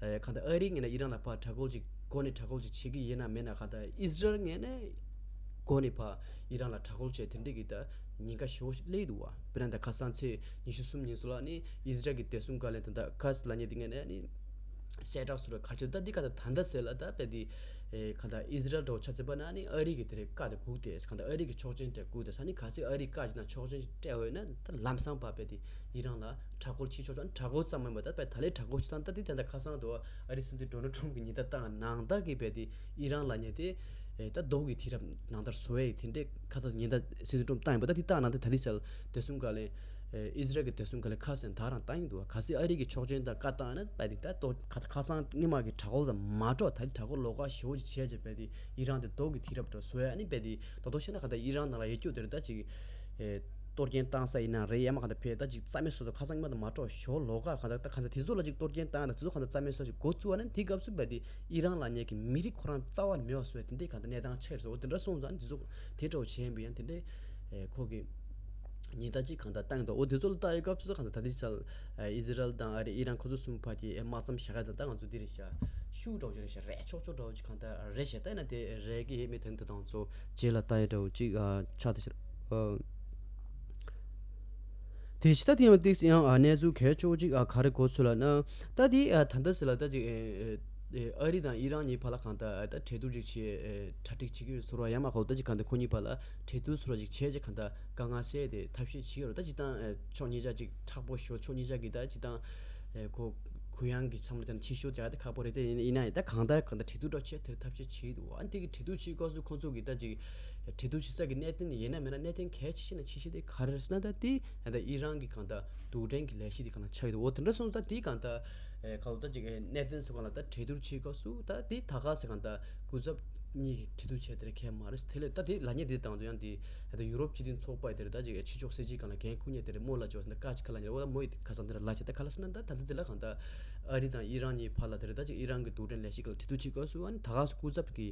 ཨེ་གང་ད་ཨ་རི་ངོས་ནས་ཨི་རན་ལ་ཕར་དྲག་རྒོལ་ཅིག་སྒོ་ནས་དྲག་རྒོལ་ཅིག་བྱེད་ཀྱི་ཡིན་ན་མེད་ན་གང་ད་ཨི་ཟི་རལ་ངོས་ནས་སྒོ་ནས་ཕར་ཨི་རན་ལ་དྲག་རྒོལ་བྱས་དེ་འདྲ་གི་ད་ཉེན་ཁ་ཞེ་པོ་སླེབས་འདུག་བ། དཔེར་ན་ད་ཁ་སང་ཚེས་ཉི་ཤུ་གསུམ་ཉིན་སུ་ལ་ནི་ཨི་ཟི་རལ་གྱི་བདེ་སྲུང་བཀའ་བློན་ད་ད་ཁ་སི་ལ་ཉེ་དེ་ངོས་ནས་ནི་གསལ་བསྒྲགས་སུ་ར་ག་ཅི་ད་འདི་ག་ད་ད་ད་ཟེར་ལ་ད་དཔེ་འདི་ཨེ་ག་ད་ཨི་ཟི་རལ་འདྲ་བོ་ཆ་ཚེ་པ་ན་ནི་ཨ་རི་གི་དེ་རེད་བཀའ་དེ་སྒུག་དེ་ག་ད་ཨ་རི་གི་ཆོག་མཆན་དེ་སྒུག་དེ་ས་ནི་ག་ཚེ་ཨ་རི་བཀའ་ཅི་ན་ཆོག་མཆན་སྤྲད་འོས་ན་ད་ལམ་སང་པ་དཔེ་འདི་ཨི་རན་ལ་དྲག་རྒོལ་བྱེད་ཆོག་ཆོག་དྲག་རྒོལ་ཙམ་མིན་པ་ད་དཔེ་ད་ལས་དྲག་རྒོལ་བྱེད་སྟངས་ད་འདི་ད་ད་ཁ་སང་དུ་ཨ་རི་སྲིད་འཛིན་ཌོ་ནལ་ཊམ་གི་ཉེན་བརྡ་བཏང་ནང་ད་གི་དཔེ་འདི་ཨི་རན་ལ་ཉེ་དེ་ཨེ་ད་རྡོ་གི་དུས་རབས་ནང་ལྟར་བཟོ་ཡས་དེ་འདྲའི་ཁ་ཚ་ཉེན་བརྡ་སྲིད་འཛིན་ཊམ་བཏང་ཡིན་པ་ད་དེ་བཏང་ནང་དེ་ད་དེ་ཚལ་བདེ་སྲུང་བཀའ་བློན་ཨེ་ཨི་ཟི་རལ་གྱི་བདེ་སྲུང་བཀའ་བློན་ཁ་སན་ད་རང་བཏང་ཡིན་འདུག་ག་སི་ཨ་རི་གི་ཆོག་མཆན་དང་བཀའ་བཏང་ན་པ་དེ་ད་ཏོ་ཁ་ཁ་སང་སྔོན་མ་གི་དྲག་རྒོལ་དང་མ་འགྲོ་ད་དྲག་རྒོལ་ལོགས་ཀ་ཞེ་པོ་ཅིག་བྱས་བྱས་པ་དེ་ཨི་རན་དེ་རྡོ་གི་དུས་རབས་འདྲ་བཟོ་ཡ་ཨ་ནི་པ་དེ་ད་དོ་ཤེ་ན་ག་ད་ཨི་རན་ནང་ལ་ཡེ་སྐྱོ་དེ་རེད་ད་ཅིག་ཨེ་གཏོར་སྐྱོན་བཏང་ས་ཡིན་ན་རེད་ཡ་མ་ག་ད་ཕེ་ད་ཅིག་རྩ་མེད་བཟོ་དོ་ཁ་སང་སྔོན་མ་དང་མ་འགྲོ་ཞོ་ལོགས་ཀ་ག་ད་ད་ག་ད་དེ་ཚོ་ལ་ཅིག་གཏོར་སྐྱོན་བཏང་ན་དེ་ཚོ་ག་ད་རྩ་མེད་བཟོ་ཅིག་འགོ་བཙུགས་བ་ན་དེ་སྐབས་སུ་པ་དེ་ཨི་རན་ལ་ཉེ་གི་མི་རིགས་ཁོ་རང་རྩ་བ་ནས་མེད་པ་བཟོ་ཡ་དེ་འདྲའི་གང་ལྟར་གནས་སྟངས་ཆགས་སོང་། འོ་དེ་འདྲ་སོང་ཙང་དེ་ཚོ་དེ་འདྲ་བྱས་ཡིན་པ་ཡང་དེ་འདྲའི་ཨེ་ཁོ་གི་ཉེན་བརྡ་ཅིག་གང་ལྟར་བཏང་འདུག་འོ་དེ་ཚོ་ལ་ལྟ་ཡི་སྐབས་སུ་གང་ལྟར་ད་ལྟའི་ཆར་ཨེ་ཨི་ཟི་རལ་དང་ཨ་རི་ཨི་རན་ཁོ་ཚོ་གསུམ་བར་གྱི་ཨེ་དམག་མཚམས་བཞག་ཡ་དང་ད་ང་ཚོ་འདི་རེད་ཤག་ཤུགས་འདྲ་བོ་ཅིག་རེད་ཤག་རེད་ཆོག་ཆོག་འདྲ་བོ་ཅིག་གང་ལྟར་རེད་ཤག་ད་ཡིན་ན་དེ་རེད་ཀྱི་ཡེ་མེད་དོན་དུ་དང་ཚོ་རྗེས་ལ་ལྟ་ཡི་འདྲ་བོ་ཅིག་ཨ་ཆགས་འདུག་ཤག་ཨ། དེ་ཕྱི་ད་དེ་ཡང་ཏིག་ཡང་ཨ་གནས་ཚུལ་གལ་ཆེ་བོ་ཅིག་ཨ་ག་རེ་གོ་ཚུལ་ལ་ན་ད་དེ་ཨ་ད་ལྟ་ཟེར་ལ་ད་ཅིག་ཨེ་ཨེ་ཨ་རི་དང་ཨི་རན་གཉིས་བར་ལ་གང་ལྟར་ཨ་ད་གྲོས་བསྡུར་ཅིག་བྱེད་ཨེ་གྲ་སྒྲིག་བྱེད་ཀྱི་ཡོད་ཟེར་བ་ཡང་མ་གོ་ད་ཅིག་གང་ལྟར་ཁོ་གཉིས་བར་ལ་གྲོས་བསྡུར་ཟེར་བ་ཅིག་བྱས་ཅིག་གང་ལྟར་དཀའ་ངལ་སེལ་ཏེ་ཐབས་ཤེས་བྱེད་ཀྱི་ཡོད་རེད། ད་ཅིག་དང་ཨེ་ཕྱོགས་གཉིས་ཆ་ཅིག་མཁྲེགས་པོ་ཞོ་ཕྱོགས་གཉིས་ཆ་གི་ད་ཅིག་དང་ཨེ་ཁོ་གུ་ཡངས་ཀྱི་མཚམས་ལ་ད་ཕྱི་བཤོལ་རྒྱག་ཡ་དེ་ཁག་པོ་རེད་དེ་ཡིན་ཡིན་ན་ཡང་ད་གང་ལྟར་གང་ལྟར་གྲོས་བསྡུར་འདྲ་བྱས་དེར་ཐབས་ཤེས་བྱས་འདུག་ཨ་ནི་དེ་གི་གྲོས་བསྡུར་བྱེད་སྐབས་སུ་ཁོང་ཚོ་གི་ད་ཅིག་གྲོས་བསྡུར་བྱེད་ས་གི་གནད་དོན་ཡིན་ན་མིན་ན་གནད་དོན་གལ་ཆེ་ཤོས་ན་ཆེ་ཤོས་དེ་ག་རེ་རེད་ཟེར་ན་ད་དེ་ད་ཨི་རན་གི་གང་ལྟར་རྡུལ་ཕྲན་གི་ལས་གཞི་དེ་གང་ལྟར་ཆགས་ཡོད་འོ་དེ་འདྲ་སོང་ཙང་དེ་གང་ལྟར་ཨེ་ག་ལ་ད་ཅིག་ཨེ་གནད་དོན་སོགས་གང་ལ་ད་གྲོས་བསྡུར་བྱེད་སྐབས་སུ་ད་དེ་ད་ག་ཟེ་གང་ལྟར་སྐུ་ཚབ་གཉིས་ཀྱི་གྲོས་བསྡུར་བྱས་དེ་རེད་ཁས་མ་རེད། དེ་ལས་ད་དེ་ལ་ཉེ་དེ་དང་དུ་ཡང་དེ་ད་ཡུ་རོབ་སྤྱི་མཐུན་ཚོགས་པ་དེ་རེད་ད་ཅིག་ཨེ་ཕྱི་ཕྱོགས་སྲིད་ཇུས་གང་ལ་འགན་འཁུར་མཁན་དེ་རེད་མོ་ལ་ཅོ་ད་ཀ་ཅིག་ཁ་ལ་ཉེ་རེད་འོ་ད་མོ་ཡི་ཁ་སང་དེ་ར་ལ་ཆེ་ད་ག་ལ་སེ་ན་ད་ད་དེ་དེ་ལ་གང་ལྟར་ཨ་རི་དང་ཨི་རན་གཉིས་བར་ལ་དེ་རེད་ད་ཅིག་ཨི་རན་གི་རྡུལ་ཕྲན་ལས་གཞི་གང་ལ་གྲོས་བསྡུར་བྱེད་སྐབས་སུ་ཨ་ནི་ད་ག་སྐུ་ཚབ་ཀྱི་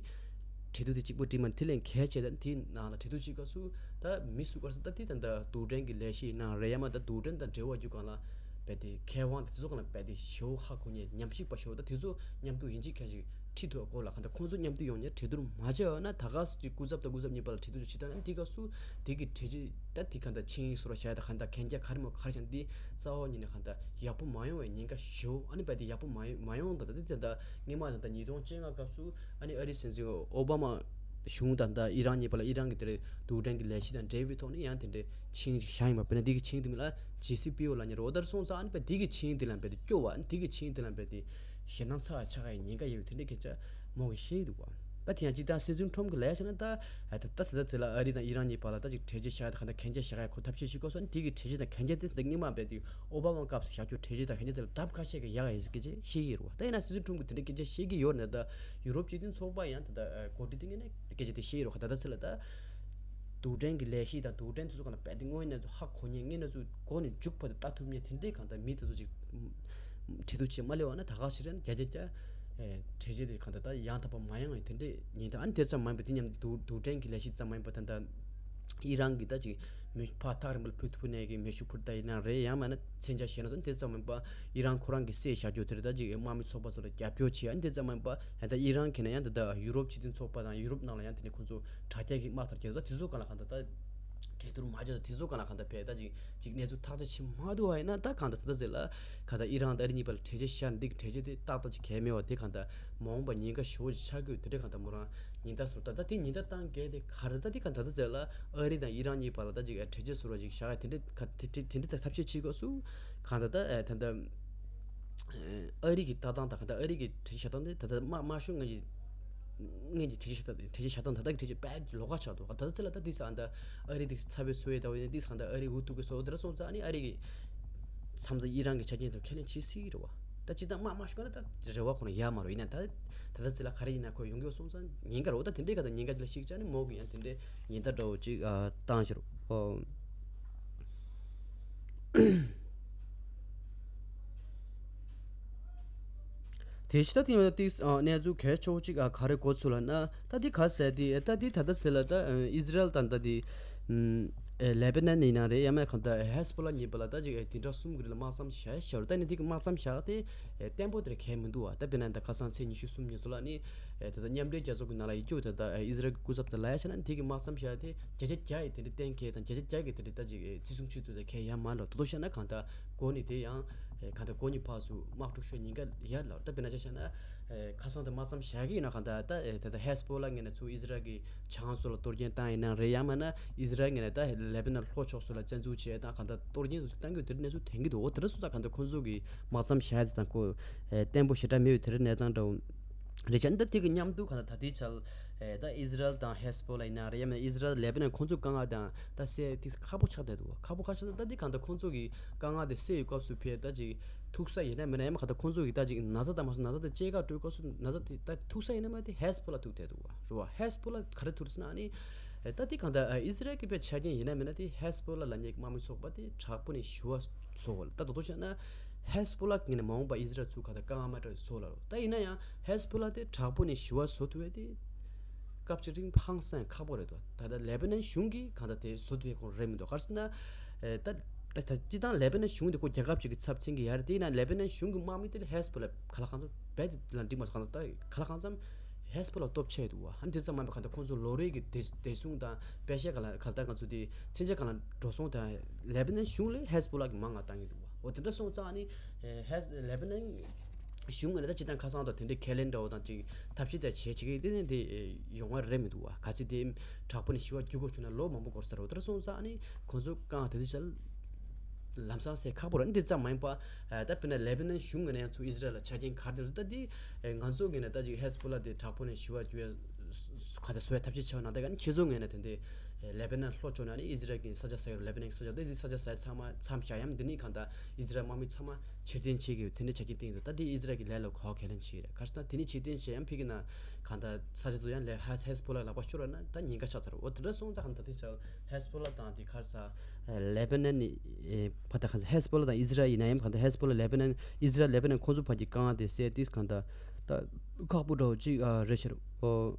གྲོས་བསྡུར་དེ་གཅིག་པོ་བྲིས་མ་དེ་ལས་གལ་ཆེ་ད་དེའི་ནང་ལ་གྲོས་བསྡུར་བྱེད་སྐབས་སུ་ད་མི་སུ་གར་ས་ད་དེ་ད་ད་རྡུལ་ཕྲན་གྱི་ལས་གཞི་ནང་རེད་ཡ་མ་ད་རྡུལ་ཕྲན་དང་འབྲེལ་བ་རྒྱུ་གང་ལ་བས་དེ་མཁས་དབང་དེ་ཚོ་གང་ལ་བས་དེ་ཞེ་པོ་ཧ་གོ་ཉེ་ཉམས་ཞིབ་པ་ཞེ་པོ་ད་དེ་ཚོ་མཉམ་དུ་ཡིན་གཅིག་མཁན་ཞིག་ཁྲིད་ཐུབ་དགོས་ལ་གང་ད་ཁོང་ཚོ་མཉམ་དུ་ཡོང་ཉེ་གྲོས་བསྡུར་མ་བྱས་ཡོད་ན་ད་ག་སུ་ཅིག་སྐུ་ཚབ་དང་སྐུ་ཚབ་གཉིས་བར་ལ་གྲོས་བསྡུར་བྱེད་ད་ན་དེ་སྐབས་སུ་དེ་གི་གྲོས་གཞི་ད་དེ་གང་ད་ཆིངས་ཡིག་སོར་བ་བྱས་ད་གང་ད་གན་རྒྱ་ག་རེ་མོ་ག་རེ་ཀྱང་དེ་རྩ་བ་ཉིད་ནས་གང་ད་ཡག་པོ་མ་ཡོང་བའི་ཉེན་ཁ་ཞེ་པོ་ཨ་ནི་བས་དེ་ཡག་པོ་མ་ཡོང་མ་ཡོང་ད་ད་དེ་ད་ད་སྔོན་མ་ད་ད་ཉིས་སྟོང་བཅོ་ལྔ་སྐབས་སུ། ཨ་ནི་ཨ་རིའི་སྲིད་འཛིན་ཨོ་བྷ་མ་གཞུང་དང་ད་ཨི་རན་གཉིས་བར་ལ་ཨི་རན་གྱི་དེར་རྡུལ་ཕྲན་གྱི་ལས་གཞི་དང་འབྲེལ་བའི་ཐོག་ནས་ཡང་དེ་འདྲའི་ཆིངས་ཤིག་བཞག་ཡིན་པ། དཔེར་ན་འདི་གི་ཆིངས་དེ་མིན་ལ་ཇེ་སི་པི་ཨོ་ལ་ཉེ་རོ་ད་སོང་ཙང་ཨ་ནི་པ་འདི་གི་ཆིངས་དེ་ལ་བས་དེ་སྐྱོ་བ་ཨ་ནི་འདི་གི་ཆིངས་དེ་ལ་བས་དེ་ཞེད་སྣང་ཚ་བ་ཆགས་ཡ་ཉེན་ཁ་ཡོད་དེ་འདྲའི་སྐད་ཆ་མོ་གི་བཤད་ཀྱི་འདུག་བ། ད་དེ་ཡང་ཅི་ལྟར་སྲིད་འཛིན་ཁྲོམ་གྱི་ལས་བྱས་ན་ད་ད་ད་ད་ཚེ་ལ་ཨ་རི་དང་ཨི་རན་གཉིས་བར་ལ་ད་ཅིག་གྲོས་ཆོད་བཞག་ཡ་ད་ག་ད་གན་རྒྱ་བཞག་ཡ་ཁོ་ཐབས་ཤེས་བྱེད་དགོས་སོ་ཨ་ནི་དེ་གི་གྲོས་ཆོད་དང་གན་རྒྱ་དེ་ད་སྔོན་མ་བས་དེ། ཨོ་བྷ་མ་སྐབས་སུ་བཞག་རྒྱུ་གྲོས་ཆོད་དང་གན་རྒྱ་དེ་ལ་ལྡབ་ཁ་ཤས་ཀྱིས་ཡག་ཡིན་ཟེར་སྐད་ཆ་བཤད་ཀྱི་ཡོད་རེད་ད། ཡིན་ན་སྲིད་འཛིན་ཁྲོམ་གྱིས་དེ་འདྲའི་སྐད་ཆ་བཤད་ཀྱི་ཡོད་རེད་ད། ཡུ་རོབ་སྤྱི་མཐུན་ཚོགས་པ་ཡང་ད་ལྟ་གོ་སྒྲིག་དེ་ངེས་ནས་སྐད་ཆ་དེ་བཤད་ཀྱི་རེད་ད། ད་ལྟ་ཚེ་ལ་ད་རྡུལ་ཕྲན་གྱི་ལས་གཞི་དང་རྡུལ་ཕྲན་དེ་ཚོ་ག་ན་རྦད་དེ་དངོས་གནས་ཚོ་ཧ་གོ་མཁན་དངོས་གནས་ཚོ་མགོ་ནས་མཇུག་བར་དུ་ལྟ་ཐུབ་མཁན་དེ་འདྲའི་གང་ལྟར་མི་དེ་ཚོ་ཅིག་གྲོས་བསྡུར་བྱེད་མ་སླེབས་པ་ན་ད་ག་ཞིག་རེད་ན་བརྒྱ་ཆ་བརྒྱ་གྲོས་ཆོད་དེ་གང་ལྟར་ད་ཡང་དག་པ་མ་ཡོང་བའི་དེ་འདྲའི་ཉེན་ད་ཨ་ནི་དེ་ཙམ་མ་ཡིན་པ་དེ་མཉམ་དུ་རྡུལ་ཕྲན་གྱི་ལས་གཞི་ཙམ་མ་ཡིན་པ་ད་ལྟ། ཨི་རན་གྱི་ད་ཅིག་མེ་ཕར་ཐག་རིང་པོ་ལ་ཕུ་ཐུ་ཕུ་ནས་ཀྱི་མེ་ཤུགས་འཕུར་མདའ་ཡིན་ན་རེད། ཡང་མིན་ན་མཚོན་ཆ་བཞག་ན་སོང་དེ་ཙམ་མིན་པ་ཨི་རན་ཁོ་རང་གི་སྲས་བཞག་རྒྱུ་དེ་རེད་ད་ཅིག་དམག་མི་ཚོགས་པ་ཚོ་ལ་རྒྱབ་སྐྱོར་བྱེད་ཡ་དེ་ཙམ་མིན་པ་ད་ཨི་རན་གྱི་ན་ཡང་ད་ད་ཡུ་རོབ་སྤྱི་མཐུན་ཚོགས་པ་དང་ཡུ་རོབ་ནང་ལ་ཡང་དེ་ནས་ཁོང་ཚོ་དྲ་རྒྱ་གི་དམག་དར་རྒྱག་ད་དེ་ཚོ་གང་ལ་གང་ད་ད་གྲོས་བསྡུར་མ་བྱས་ད་དེ་ཚོ་གང་ལ་གང་ད་བས་ད་ཅིག་ཅིག་གནས་ཚུལ་ཐག་གཅོད་བྱེད་མ་ཐུབ་པ་ཡིན་ན་ད་གང་ད་ད་ད་ཟེར་ལ་ག་ད་ཨི་རན་ད་ཨ་རི་གཉིས་བར་ལ་གྲོས་ཆོད་བཞག་ན་འདི་གི་གྲོས་ཆོད་དེ་ཏག་ཏག་ཅིག་གལ་མེད་པ་དེ་གང་ད་མ་འོངས་པ་ཉེན་ཁ་ཞེ་པོ་ཅིག་ཆགས་ཀྱི་ཡོད་དེ་འདྲ་གང་ད་མོ་རང་ཉེན་བརྡ་ཟུར་ད་ད་དེ་ཉེན་བརྡ་བཏང་མཁན་དེ་ག་རེ་ད་དེ་ག་ད་ད་ཟེར་ལ་ཨ་རི་དང་ཨི་རན་གཉིས་བར་ལ་ད་ཅིག་གྲོས་ཆོད་ཟུར་བ་ཅིག་བཞག་ཡ་དེ་འདྲ་ག་དེ་དེ་དེ་འདྲ་ད་ཐབས་ཤེས་བྱེད་དགོས་སུ་གང་ད་ད་ད་ད་ཨ་རི་གི་ལྟ་སྟངས་དང་ག་ད་ཨ་རི་གི་གྲོས་ཆོད་བཞག་སྟངས་དེ་ད་ད་དམག་དམག་ཤོག་ངན་གྱི་ངན་གྱི་གྲོས་ཆོད་བཞག་སྟངས་གྲོས་ཆོད་བཞག་སྟངས་ད་ད་གི་གྲོས་ཆོད་དཔེ་ལོགས་ཀ་ཆགས་འདུག་ག་ད་ད་ཟེར་ལ་ད་དེ་ས་ཨ་ད་ཨ་རི་དེ་ཚ་བའི་སོ་ཡི་ད་བས་ནི་དེ་ས་ད་ཨ་རི་འུ་ཐུག་གི་སོ་འདི་ར་སོང་ཙང་ཨ་ནི་ཨ་རི་གི་མཚམས་ས་ཨི་རན་གི་ཆ་རྐྱེན་དང་ཁས་ལེན་བྱེད་སྲིད་རེད་བ། ད་སྤྱིར་བཏང་དམག་དམག་ཤོད་ཀ་ན་ད་རེ་བ་ཁོ་ན་ཡག་མ་རེད། ཡིན་ན་ད་ད་ལྟ་ཚེ་ལ་ག་རེ་ཡིན་ན་ཁོ་ཡོང་གི་ཡོད་སོང་ཙང་ཉེན་ཁ་རེད། འོ་ད་དེ་འདྲའི་ཁ་ད་ཉེན་ཁ་ཅིག་ལ་ཞིག་ཅག་ནི་མོ་གི་ཡང་དེ་འདྲའི་ཉེན་བརྡ་འདྲ་བོ་ཅིག་ཨ་བཏང་ཤེར། ཨོ། དེ་ཕྱི་ད་དེ་ཡང་ཏིག་ཨ་གནས་ཚུལ་གལ་ཆེ་བོ་ཅིག་ཨ་ག་རེ་གོ་ཚུལ་ལ་ན། ད་འདི་ག་ཟེར་དེ་ད་འདི་ད་ལྟ་ཟེར་ལ་ད་ཨིས་ར་ཨེལ་དང་ད་འདི་ཨེ་ལེ་བྷ་ནན་ཡིན་ན་རེད། ཡང་མིན་གང་ལྟར་ཧེ་སི་བྷོ་ལ་གཉིས་པོ་ལ་ད་ཅིག་ཨེ་དེ་འདྲ་གསུམ་གྱི་རིགས་ལ་དམག་མཚམས་བཞག་ཤར། ད་ནི་དེ་གི་དམག་མཚམས་བཞག་དེ་ཨེ་བརྟན་པོ་དེར་གལ་མི་འདུག་བ། ད་དཔེར་ན་ད་ཁ་སང་ཚེས་ཉི་ཤུ་གསུམ་ཉིན་སོ་ལ་ནི་ཨེ་ད་ལྟ་མཉམ་འབྲེལ་རྒྱལ་ཚོགས་ཀྱི་ནང་ལ་ཡིག་རྒྱུགས་ད་ལྟ་ཨེ་ཨིས་ར་ཨེལ་གྱི་སྐུ་ཚབ་དེ་ལ་ཡ་ཆ་ན་དེ་གི་དམག་མཚམས་བཞག་དེ་བརྒྱ་ཆ་བརྒྱ་ཡི་དེ་འདྲ་གཏན་འཁེལ་དང་བརྒྱ་ཆ་བརྒྱ་གི་དེ་འདྲ་ད་ཅིག་ཨེ་བརྩི་སྲུང་བྱེད་ཐུབ་ད་གལ་ཡ་མ་ལ་དོ་དོ་བཤད་ན་གང་ལྟར་གོ་ནི་དེ་ཡང་ཨེ་གང་ལྟར་གོ་ནི་ཕག་སུ་དམག་འཁྲུག་ཤོད་ཉེན་ཁ་ཡ་ལ། ད་དཔེར་ན་ཆ་བཞག་ན། ཨེ་ཁ་སང་དུ་དམག་མཚམས་བཞག་གི་ཡིན་ན་གང་ལྟར་ད་ཨེ་ད་ལྟ་ཧེ་སི་བྷོ་ལ་ངོས་ནས་ཚུར་ཨིས་ར་ཨེལ་གྱི་བྱང་ཕྱོགས་ལ་གཏོར་སྐྱོན་བཏང་ཡིན་ན་རེད། ཡང་མིན་ན་ཨིས་ར་ཨེལ་ངོས་ནས་ད་ལེ་བྷ་ནན་ལྷོ་ཕྱོགས་སུ་ལ་བཙན་འཛུལ་བྱས་དང་གང་ལྟར་གཏོར་སྐྱོན་དེ་འདྲ་གནས་ཚུལ་ཐོན་གྱི་འདུག་འོ་དེ་འདྲ་སོང་ཙང་གང་ལྟར་ཁོང་ཚོ་གི་དམག་མཚམས་བཞག་དེ་དང་ཁོ་ཨེ་བརྟན་པོ་ཞེ་དྲག་མེད་པའི་དེ་འདྲ་གནས་སྟངས་འདྲ་བོ་རེད། བྱས་ན་ད་དེ་གི་མཉམ་དུ་གང་ལྟར་ད་ལྟའི་ཆར་ཨེ་ད་ཨིས་ར་ཨེལ་དང་ཧེ་སི་བྷོ་ལ་ཡིན་ན་རེད། ཡང་མིན་ན་ཨིས་ར་ཨེལ་ལེ་བྷ་ནན་ཁོང་ཚོའི་དཀའ་ངལ་དང་ད་སེ་དེ་ཁག་པོ་ཆགས་བསྡད་འདུག་ཁག་པོ་ཁག་ཆགས་ད་དེ་གང་ལྟར་ཁོང་ཚོ་གི་དཀའ་ངལ་དེ་སེལ་བའི་སྐབས་སུ་ཕེབས་ད་ཅིག་ཐུག་ས་ཡིན་ན་མིན་ན་ཡང་མ་ག་ད་ཁོང་ཚོ་གི་ད་ཅིག་ན་ཚ་དང་མ་སོང་ན་ཚ་དེ་བཅད་ཁ་སྤྲོད་སྐབས་སུ་ན་ཚ་དེ་ད་ཐུག་ས་ཡིན་ན་མ་དེ་ཧེ་སི་བྷོ་ལ་ཐུག་བསྡད་འདུག་བ་རེད་བ། ཧེ་སི་བྷོ་ལ་ག་རེ་ཐུག་ཟེར་ན་ཨ་ནི་ད་དེ་གང་ལྟར་ཨིས་ར་ཨེལ་གི་དཔེ་ཆ་རྐྱེན་ཡིན་ན་མིན་ན་དེ་ཧེ་སི་བྷོ་ལ་ལབ་མཁན་གྱི་དམག་མི་ཚོགས་པ་དེ་དྲག་པོ་ནས་ཞི་བ་བཟོ་དགོས་ལ། ད་དོ་དོ་བཤད་ན་ཧེ་སི་བྷོ་ལ་གི་ནས་མ་འོངས་པ་ཨིས་ར་ཨེལ་ཚུར་གང་ལྟར་དཀའ་ངལ་མ་འཕྲད་བཟོ་ལ་རོ། ད་ཡིན་ན་ཡང་ཧེ་སི་བྷོ་ལ་དེ་དྲག་པོ་ནས་ཞི་བ་བཟོ་ཐུབ་ཡས་དེ་སྐབས་ཅིག་རིང་ཧང་སང་ཁག་པོ་རེད་དོ། ད་ལྟ་ལེ་བྷ་ནན་གཞུང་གིས་གང་ལྟར་དེ་བཟོ་ཐུབ་ཡས་ཁོ་རེད་མི་འདུག་ག་རེ་ཟེར་ན། ཨེ་ད་ད་ད་སྤྱི་བཏང་ལེ་བྷ་ནན་གཞུང་དེ་ཁོ་རྒྱལ་ཁབ་ཅིག་གི་ཚབ་མཚོན་གྱི་ཡ་རེད། དེ་ཡིན་ན་ལེ་བྷ་ནན་གཞུང་གི་དམག་མི་དེ་ལ་ཧེ་སི་བྷོ་ལ་ག་ལ་གང་འཚམ་རྦད་དེ་ལ་འགྲིག་མ་སོང་། གང་ལྟར་ད་ག་ལ་གང་འཚམ་ཧེ་སི་བྷོ་ལ་སྟོབས་ཆེ་འདུག་བ། ཨ་ནི་དེ་ཙམ་མ་ཡིན་པ་གང་ལྟར་ཁོང་ཚོ་ལོ་རེ་གི་བདེ་བདེ་སྲུང་དང་པེ་ཤ་ག་ལ་ག་ལ་ད་ང་ཚོ་དེ་ཚན་ཆ་ག་ལ་འགྲོ་སོང་དང་ལེ་བྷ་ནན་གཞུང་ལས་ཧེ་སི་བྷོ་ལ་གི་མང་ང་བཏང་གི་འདུག་བ། འོ་དེ་འདྲ་སོང་ཙང་ཨ་ནི་ཧེ་ལེ་བྷ་ནན་གཞུང་ངོས་ནས་ད་སྤྱི་བཏང་ཁ་སང་དང་དེ་འདྲའི་ཁས་ལེན་འདྲ་བོ་དང་ཅིག་ཐབས་ཤེས་དེ་བྱེད་བྱེད་ཀྱི་དེ་ནས་དེ་ཡོང་བ་རེད་མི་འདུག་བ། ག་ཚོད་དེ་དྲག་པོ་ནས་ཞི་བ་བསྒྱུར་དགོས་བྱུང་ན་ལོ་མང་པོ་འགོར་ས་རེད། འོ་དེ་འདྲ་སོང་ཙང་ཨ་ནི་ཁོང་ཚོ་གང་དེ་དུས་ལམ་སང་སེལ་ཁག་པོ་རེད། འདི་ཙམ་མ་ཡིན་པ། ཨ་ད་དཔེར་ན་ལེ་བྷ་ནན་གཞུང་ངོས་ནས་ཡང་ཚུར་ཨིས་ར་ཨེལ་ལ་ཆ་རྐྱེན་ག་རེ་འདུག་ད་འདི་ང་ཚོ་ངོས་ནས་ད་ཅིག་ཧེ་སི་བྷོ་ལ་དེ་དྲག་པོ་ནས་ཞི་བ་བསྒྱུར་ཡ་ག་ད་བཟོ་ཡ་ཐབས་ཤེས་བྱས་པ་ན་ད་ག་ནི་ཁྱེད་ཚོ་ངོས་ནས་དེ་འདི་ལེ་བྷ་ནན་ལྷོ་ཕྱོགས་ན་ནི་ཨིས་ར་ཨེལ་གྱི་ས་ཆ་ཟེར་ཡོད། ལེ་བྷ་ནན་གྱི་ས་ཆ་དེ་འདི་ས་ཆ་ཟེར་ཚང་མ་མཚམས་བཞག་ཡ་འདི་ནི་གང་ལྟར་ཨིས་ར་ཨེལ་དམག་མི་ཚང་མ་ཕྱིར་འཐེན་བྱེད་ཀྱི་ཡོད། དེ་འདྲ་ཆ་རྐྱེན་བསྟན་འདུག་ད་འདི་ཨིས་ར་ཨེལ་གྱི་ལས་ལ་གོ་གལ་ལན་ཆེ་རེད། ག་རེ་ཟེར་ན་དེ་ནི་ཕྱིར་འཐེན་བྱས་ཡང་ཕ་གི་ན་གང་ལྟར་ས་ཆ་ཚོ་ཡང་ལས་ཧེ་སི་བྷོ་ལ་ལག་པ་ཤོར་བ་ན་ད་ཉེན་ཁ་ཆགས་ཚར། འོ་དེ་འདྲ་སོང་ཙང་གང་ལྟར་དེ་ཆ་ཧེ་སི་བྷོ་ལ་དང་དེ་ག་རེ་ཟེར། ལེ་བྷ་ནན་ནི་ཨེ་ཕ་ད་ག་ཧེ་སི་བྷོ་ལ་དང་ཨིས་ར་ཨེལ་ཡིན་ན་ཡང་གང་ལྟར་ཧེ་སི་བྷོ་ལ་ལེ་བྷ་ནན་ཨིས་ར་ཨེལ་ལེ་བྷ་ནན་ཁོང་ཚོ་བར་གྱི་དཀའ་ངལ་དེ་སེལ་དུས་གང་ལྟར་ད་ཁག་པོ་འདྲ་བོ་ཅིག་ཨ་རེད་ཤག་རོ། ཨོ།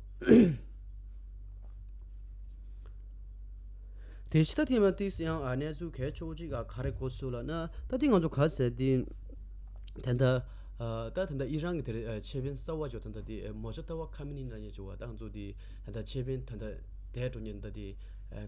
དེ་ཕྱི་ད་དེ་མ་ཏིས་ཡང་ཨ་གནས་ཚུལ་གལ་ཆེ་བོ་ཅིག་ཨ་ག་རེ་གོ་སོང་ལབ་ན། ད་དེ་ང་ཚོ་ག་ཟེར་དེ་ད་ལྟ་ཨ་ད་ད་ལྟ་ཨི་རན་གྱི་དེ་རེད། ཨ་ཆེ་བན་གསར་བ་ཅོ་ད་ལྟ་དེ་མོ་ཇ་ཏ་བ་ཁ་མི་ནི་ན་ཉེ་ཅོ་བ་ད་ང་ཚོ་དེ་ད་ལྟ་ཆེ་བན་ད་ལྟ་དེ་འགྲོ་ཉེ་ད་དེ་ཨ་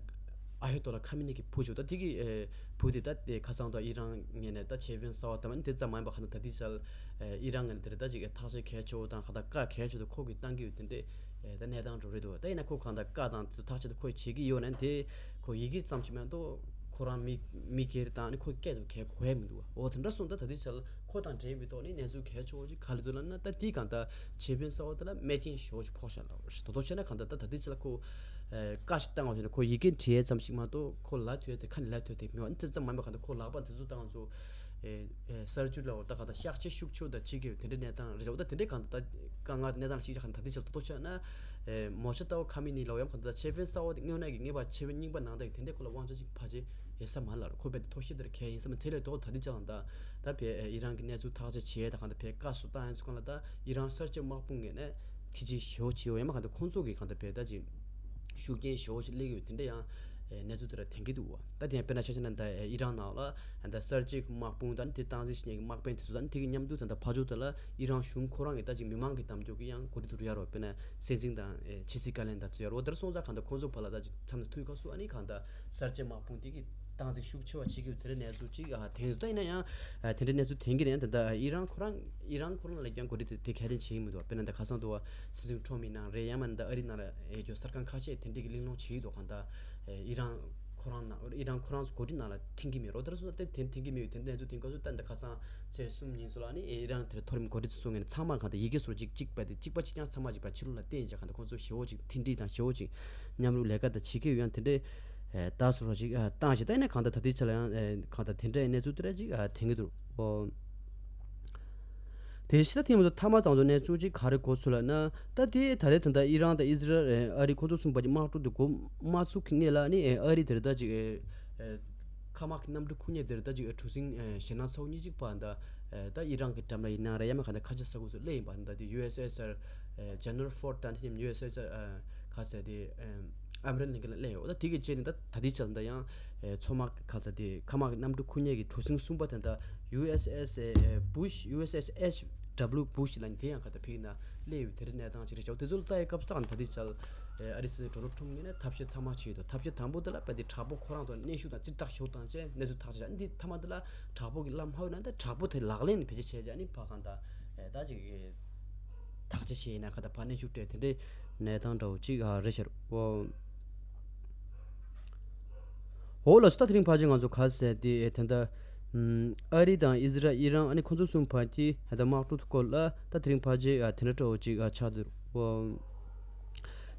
ཨ་ཧེ་ཏོ་ལ་ཁ་མི་ནི་གི་བུ་ཅོ་ད་དེ་གི་ཨ་བུ་དེ་ད་དེ་ཁ་སང་ད་ཨི་རན་ངེ་ནས་ད་ཆེ་བན་གསར་བ་ད་མ་ནི་དེ་ཙམ་མ་ཡིན་པ་ཁ་ན་ད་དེ་ཅལ་ཨ་ཨི་རན་ངེ་ནས་དེ་རེད། ད་ཅིག་ཐག་ཆེ་གལ་ཆེ་བོ་དང་ཁ་ད་ཀ་གལ་ཆེ་དུ་ཁོ་གི་བཏང་གི་ཡོད་དེ་འདྲས། ཨེ་ད་གནས་སྟངས་འགྲོ་རེད་འདུག་ད་ཡིན་ན་ཁོ་གང་ལྟར་བཀའ་དང་དེ་ཚོ་ཐག་གཅོད་དེ་ཁོས་བྱེད་ཀྱི་ཡོད་ན་དེ་ཁོ་ཡི་གེ་ཙམ་ཞིག་མ་གཏོགས་ཁོ་རང་མི་མི་སྒེར་དང་ནི་ཁོ་སྐད་དུ་གལ་གོ་ཡ་མི་འདུག་འོ་དེ་འདྲ་སོང་ད་ད་ལྟའི་ཆར་ཁོ་དང་འབྲེལ་བའི་ཐོག་ནས་གནས་ཚུལ་གལ་ཆེ་བོ་ཞིག་ག་རེ་འདུག་ལབ་ན། ད་དེའི་གང་ལྟར་ཆེ་བན་གསར་བ་དེ་ལ་རྨས་སྐྱོན་ཞེ་བོ་ཞིག་ཕོག་ཤག་ལབ་རེད། དོ་དོ་བྱས་ན་གང་ལྟར་ད་ད་ལྟའི་ཆར་ཁོ་ཨེ་བཀའ་ཞིག་བཏང་བ་ཞིག་ན་ཁོ་ཡི་གེ་བྲིས་ཡས་ཙམ་ཞིག་མ་གཏོགས་ཁོ་ལ་ཐོས་དེ་ཁ་ནས་ལ་ཐོས་དེ་མི་བ་ནི་དེ་ཙམ་མ་མེད་གང་ལྟར་ཁོ་ལག་པ་དེ་ཚོ་བཏང་ཚོ། ཨེ་ཨེ་གསར་འགྱུར་ལ་འོ་ད་ག་ད་གཤག་བཅོས་ཤུགས་ཆེ་བོ་ད་བྱེད་ཀྱི་ཡོད་དེ་འདྲའི་གནས་སྟངས་རེད་བྱ། འོ་ད་དེ་འདྲའི་གང་ད་དཀའ་ངལ་གནས་སྟངས་ལ་གཤིག་བྱ་གང་ད་དེ་ཆ་ལ་ཏོ་ཆ་ན། ཨེ་མོ་ཆ་ལྟ་བུ་ཁ་མི་ནི་ལ་འོ་ཡམ་གང་ད་ཆེ་བན་གསར་བ་དེ་དངོས་གནས་ཀྱི་ངེས་པ་ཆེ་བན་རྙིང་པ་ནང་ད་ཡི་དེ་འདྲའི་ཁོ་ལ་དབང་ཆ་ཅིག་ཕ་ཆེ་ཡེ་ས་མ་ལ་རུ་ཁོ་བས་དེ་ཐོག་ཤེས་དེར་གལ་ཡིན་ས་མ་དེ་ལས་ཏོ་ད་དེ་ཆ་ལ་ད་ད་བས་ཨེ་ཨི་རན་གྱི་གནས་ཚུལ་ཐག་གཅོད་བྱེད་ད་གང་ད་བས་བཀའ་སུ་བཏང་ཡན་ཚུ་གང་ལ་ད་ཨི་རན་གསར་བརྗེ་དམག་དཔུང་ངེས་ནས་ཐི་ཅི་ཞེ་བོ་བྱེད་འོ་ཡམ་གང་ད་ཁོང་ཚོ་གི་གང་ད་བས་ད་ཅིག་ཤུགས་རྐྱེན་ཞེ་བོ་ཞིག་སླེབས་ཡོད་དེ་འདྲ་ཡང་། ཨེ་གནས་ཚུལ་དེ་འདྲ་ཐོན་གྱི་འདུག་བ། ད་དེ་ཡང་དཔེར་ན་ཆ་བཞག་ན་ད་ཨེ་ཨི་རན་ནང་ལ་ད་གསར་བརྗེའི་དམག་དཔུང་དང་དེ་སྟངས་འཛིན་བྱེད་མཁན་གྱི་དམག་དཔོན་དེ་ཚོ་དང་དེ་གི་མཉམ་དུ་ད་ད་ཕར་ཕྱོགས་དེ་ལ་ཨི་རན་གཞུང་ཁོ་རང་གི་ད་ཅིག་མི་མང་གི་དམ་ཕྲུག་གི་ཡང་གོ་སྒྲིག་ཏུ་ཡར་རོ། དཔེར་ན་སྲིད་འཛིན་དང་ཨེ་ཕྱི་སྲིད་བཀའ་བློན་དང་ཚོ་ཡར་རོ། དེར་སོང་ཙང་གང་ད་ཁོང་ཚོ་བར་ལ་ད་ཅིག་མཚམས་དང་ཐུག་སྐབས་སུ་ཨ་ནི་གང་ད་གསར་བརྗེ་དམག་དཔུང་དེ་གི་སྟངས་འཛིན་ཤུགས་ཆེ་བ་བྱེད་ཀྱི་ཡོད་དེ་འདྲ་གནས་ཚུལ་ཅིག་ཨ་ཐོན་ཡོད། ད་ཡིན་ན་ཡང་ཨ་དེ་འདྲ་གནས་ཚུལ་ཐོན་གྱི་རེད། ད་ད་ཨི་རན་ཁོ་རང་ཨི་རན་ཁོ་རང་ལ་ཀྱང་གོ་སྒྲིག་དེ་དེ་གལ་ཆེན་བྱེད་ཀྱི་མི་འདུག་དཔེར་ན་ད་ཁ་སང་དུ་བ་སྲིད་འཛིན་ཁྲོམ་ཡིན་ནའང་རེད། ཡང་མིན་ད་ཨ་རི་ནང་ལ་ཨེ་ཇོ་གསར་ཁང་ཁ་ཤས་དེ་འདྲས་ཀྱི་གླེང་སློང་བྱེད་ཀྱི་འདུག་གང་ལྟར་ཨེ་ཨི་རན་ཁོ་རང་ནང་ཨི་རན་ཁོ་རང་ཚོ་གོ་སྒྲིག་ནང་ལ་འཐེན་གྱི་མེད་རོ། དེར་སོང་ད་དེ་འཐེན་གྱི་མེད་པའི་དེ་འདྲ་ཚོ་འཐེན་སྐབས་སུ་ད་འདི་ཁ་སང་ཚེས་གསུམ་ཉིན་སོ་ལ་ནི་ཨེ་ཨི་རན་དེར་མཐོ་རིམ་གོ་སྒྲིག་ཚོ་ངོས་ནས་ཚང་མ་གང་ལྟར་ཡི་གེ་སོར་གཅིག་གཅིག་པ་དེ་གཅིག་པ་གཅིག་རྐྱང་ཚང་མ་གཅིག་པ་ཕྱི་ལོགས་ལ་བསྟན་ཡིན་ཅག་གང་ལྟར་ཁོང་ཚོ་ཞེ་བོ་གཅིག་མཐུན་སྒྲིལ་དང་ཞེ་བོ་གཅིག་མཉམ་རུབ་ལས་ཀ་དང་བྱེད་ཀྱི་ཡོད། ཡང་དེ་འདྲའི་ཨེ་ད་སོ་ར་གཅིག་ཨ་བཏང་ཞིག་ད་ཡིན་ན་གང་ལྟར་ད་ལྟའི་ཆ་ལ་ཡང་ཨེ་གང་ལྟར་དེ་འདྲའི་གནས་ཚུལ་དེ་འདྲ་གཅིག་ཨ་ཐོན་གྱི་འདུག་ཨོ། དེ་ཕྱི་ད་ཐེངས་མ་ཐོག་མཐའ་མ་ཚང་ཚོ་གནས་ཚུལ་ཅིག་ག་རེ་གོ་ཚུལ་ལབ་ན། ད་དེ་ད་ལྟའི་ད་ལྟ་ཨི་རན་དང་ཨི་ཟི་རལ་ཨ་རི་ཁོ་ཚོ་གསུམ་པ་ཅིག་དམག་འཁྲུག་དེ་འགོ་མ་ཚུགས་ཀྱི་སྔོན་ལ་ནི་ཨ་རི་དེར་ད་ཅིག་མཁའ་དམག་གི་གནམ་གྲུ་ཁུངས་སྐྱེལ་དེར་ད་ཅིག་གྲུ་གཟིངས་ཞེད་སྣང་ཚ་བོ་གཉིས་ཅིག་པ་ད་ད་ཨི་རན་གྱི་འགྲམ་ལ་ཡིན་ན་རེད། ཡང་མིན་ག་ད་ཁ་ཆེ་ས་ཁུལ་ཚོ་སླེབས་ཡིན་པ། ད་དེ་ཡུ་ཨེས་ཨེས་ཨར་ཇེ་ནེ་རལ་ཧྥོར་ཌི་དང་དེ་མཉམ་ཡུ་ཨེས་ཨེས་ཨར་ག་ཟེར་དེ་ཨམ་རན་ལིང་ཀན་ལ་སླེབས་ཡོད། ད་དེ་གི་རྗེས་ནས་ད་ད་ལྟའི་ཆར་ད་ཡང་མཚོ་དམག་གི་ག་ཟེར་དེ་མཁའ་དམག་གི་གནམ་གྲུ་ཁུངས་སྐྱེལ་གྱི་གྲུ་གཟིངས་གསུམ་པ་དེ་ད་ཡུ་ཨེས་ཨེས་ཨེ་བུ་ཤ་ཡུ་ཨེས་ཨེས་ཨེཆ་ཌབ་ལུ་བུ་ཤ་ལ་ནི་དེ་ཡང་ག་ད་ཕིག་ན་སླེབས་ཡོད། དེ་རིང་གནས་སྟངས་ཅིག་རེད་ཤག་དེ་ཚོ་ལ་ལྟ་ཡི་སྐབས་སུ་ད་ད་ལྟའི་ཆར་ཨ་རི་སྲིད་འཛིན་ཌོ་ནལ་ཊམ་ངོས་ནས་ཐབས་ཤེས་ཚང་མ་བྱས་ཡོད། ཐབས་ཤེས་དང་པོ་དེ་ལ་དཔེ་དེ་དྲག་པོ་ཁོ་རང་ཚོ་གནོན་ཤུགས་དང་ཅིག་ཏག་ཞུགས་དང་བཅས་གནས་ཚུལ་ཐག་གཅོད་བྱས། འདི་མཐའ་མ་དེ་ལ་དྲག་པོ་གི་ལམ་ཧ་ཡོད་ན་འདི་དྲག་པོ་དེ་ལག་ལེན་ནས་བེད་སྤྱོད་བྱས་བྱས་ནི་ཕ་གང་ད་ད་ཅིག་ཐག་གཅོད་བྱས་ཡིན་ན་ག་ད་ཕ་གནོན་ཤུགས་སྤྲད་དེ་འདྲའི་གནས་སྟངས་འདྲ་བོ་ཅིག་རེད་ཤག་འོ། འོ་ལགས་སོ། ད་དེ་རིང་ཕལ་ཆེར་ང་ཚོ་ག་ཟེར་དེ་ད་ལྟ་ཨ་རི་དང་ཨི་ཟི་རལ་ཨི་རན་ཨ་ནི་ཁོ་ཚོ་གསུམ་བར་གྱི་ད་ལྟ་དམག་འཁྲུག་སྐོར་ལ་ད་དེ་རིང་ཕལ་ཆེར་དེ་འདྲ་འདྲ་བོ་ཅིག་ཆགས་འདུག་འོ།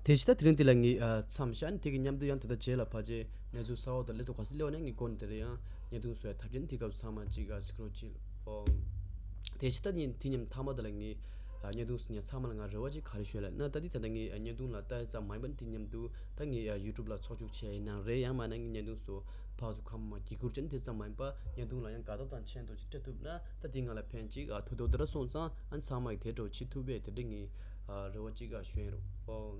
དེ་བཞིན་ད་དེ་རིང་འདི་ལ་ངས་མཚམས་བཞག་ནས་དེ་གི་མཉམ་དུ་ཡང་དེ་ལྟ་རྗེས་ལ་ཕལ་ཆེར་གནས་ཚུལ་གསར་བ་དང་སླེབས་དུས་ག་ཚོད་སླེབས་པ་ནས་ངས་སྒོ་ནས་དེ་ལ་ཡང་བརྙན་ཐུང་བཟོ་ཡ་ཐབས་ཀྱིས་དེ་སྐབས་ཚང་མ་ཅིག་གཟིགས་རོགས་གྱིས། ཨོ། དེ་བཞིན་ད་ནི་དེ་མཉམ་མཐའ་མ་དེ་ལ་ངས་བརྙན་ཐུང་བཟོ་མཁན་ཚང་མ་ལ་ང་རེ་བ་ཅིག་ག་རེ་ཞུ་ལབ་ན། ད་འདི་ད་ལྟ་ངས་བརྙན་ཐུང་ལ་ལྟ་ཡ་ཙམ་མ་ཡིན་པ་དེ་མཉམ་དུ་ད་ངས་ཡུ་ཊུབ་ལ་ཚོགས་ཞུགས་བྱས་ཡིན་ནའང་རེད། ཡང་མིན་ན་ངས་བརྙན་ཐུང་བཟོ་ཕར་ཚུར་ཁ་མ་གི་གུར་ཅན་དེ་ཙམ་མ་ཡིན་པ་བརྙན་ཐུང་ལ་ཡང་དགའ་རྟགས་དང་མཆན་ཐོ་ཅིག་སྤྲད་ཐུབ་ན་ད་འདི་ང་ལ་ཕན་ཅིག་ཨ་ཐུག་དོ། དེ་འདྲ་སོང་ཙང་ཨ་ཚང་མ་གིས་དེ་འདྲ་བྱེད་ཐུབ་པས་དེ་འདྲ་ངས་ཨ་རེ་བ་ཅིག་ཨ་ཞུ་ཡིན་རོགས། ཨོ།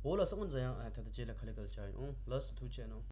འོ་ལགས་སོ། ང་ཚོ་ཡང་ཨ་ད་ལྟ་རྗེས་ལ་ག་ལེ་ག་ལེ་བྱ་ཡིན། ཨོ་ལགས་སོ། ཐུགས་རྗེ་གནང་།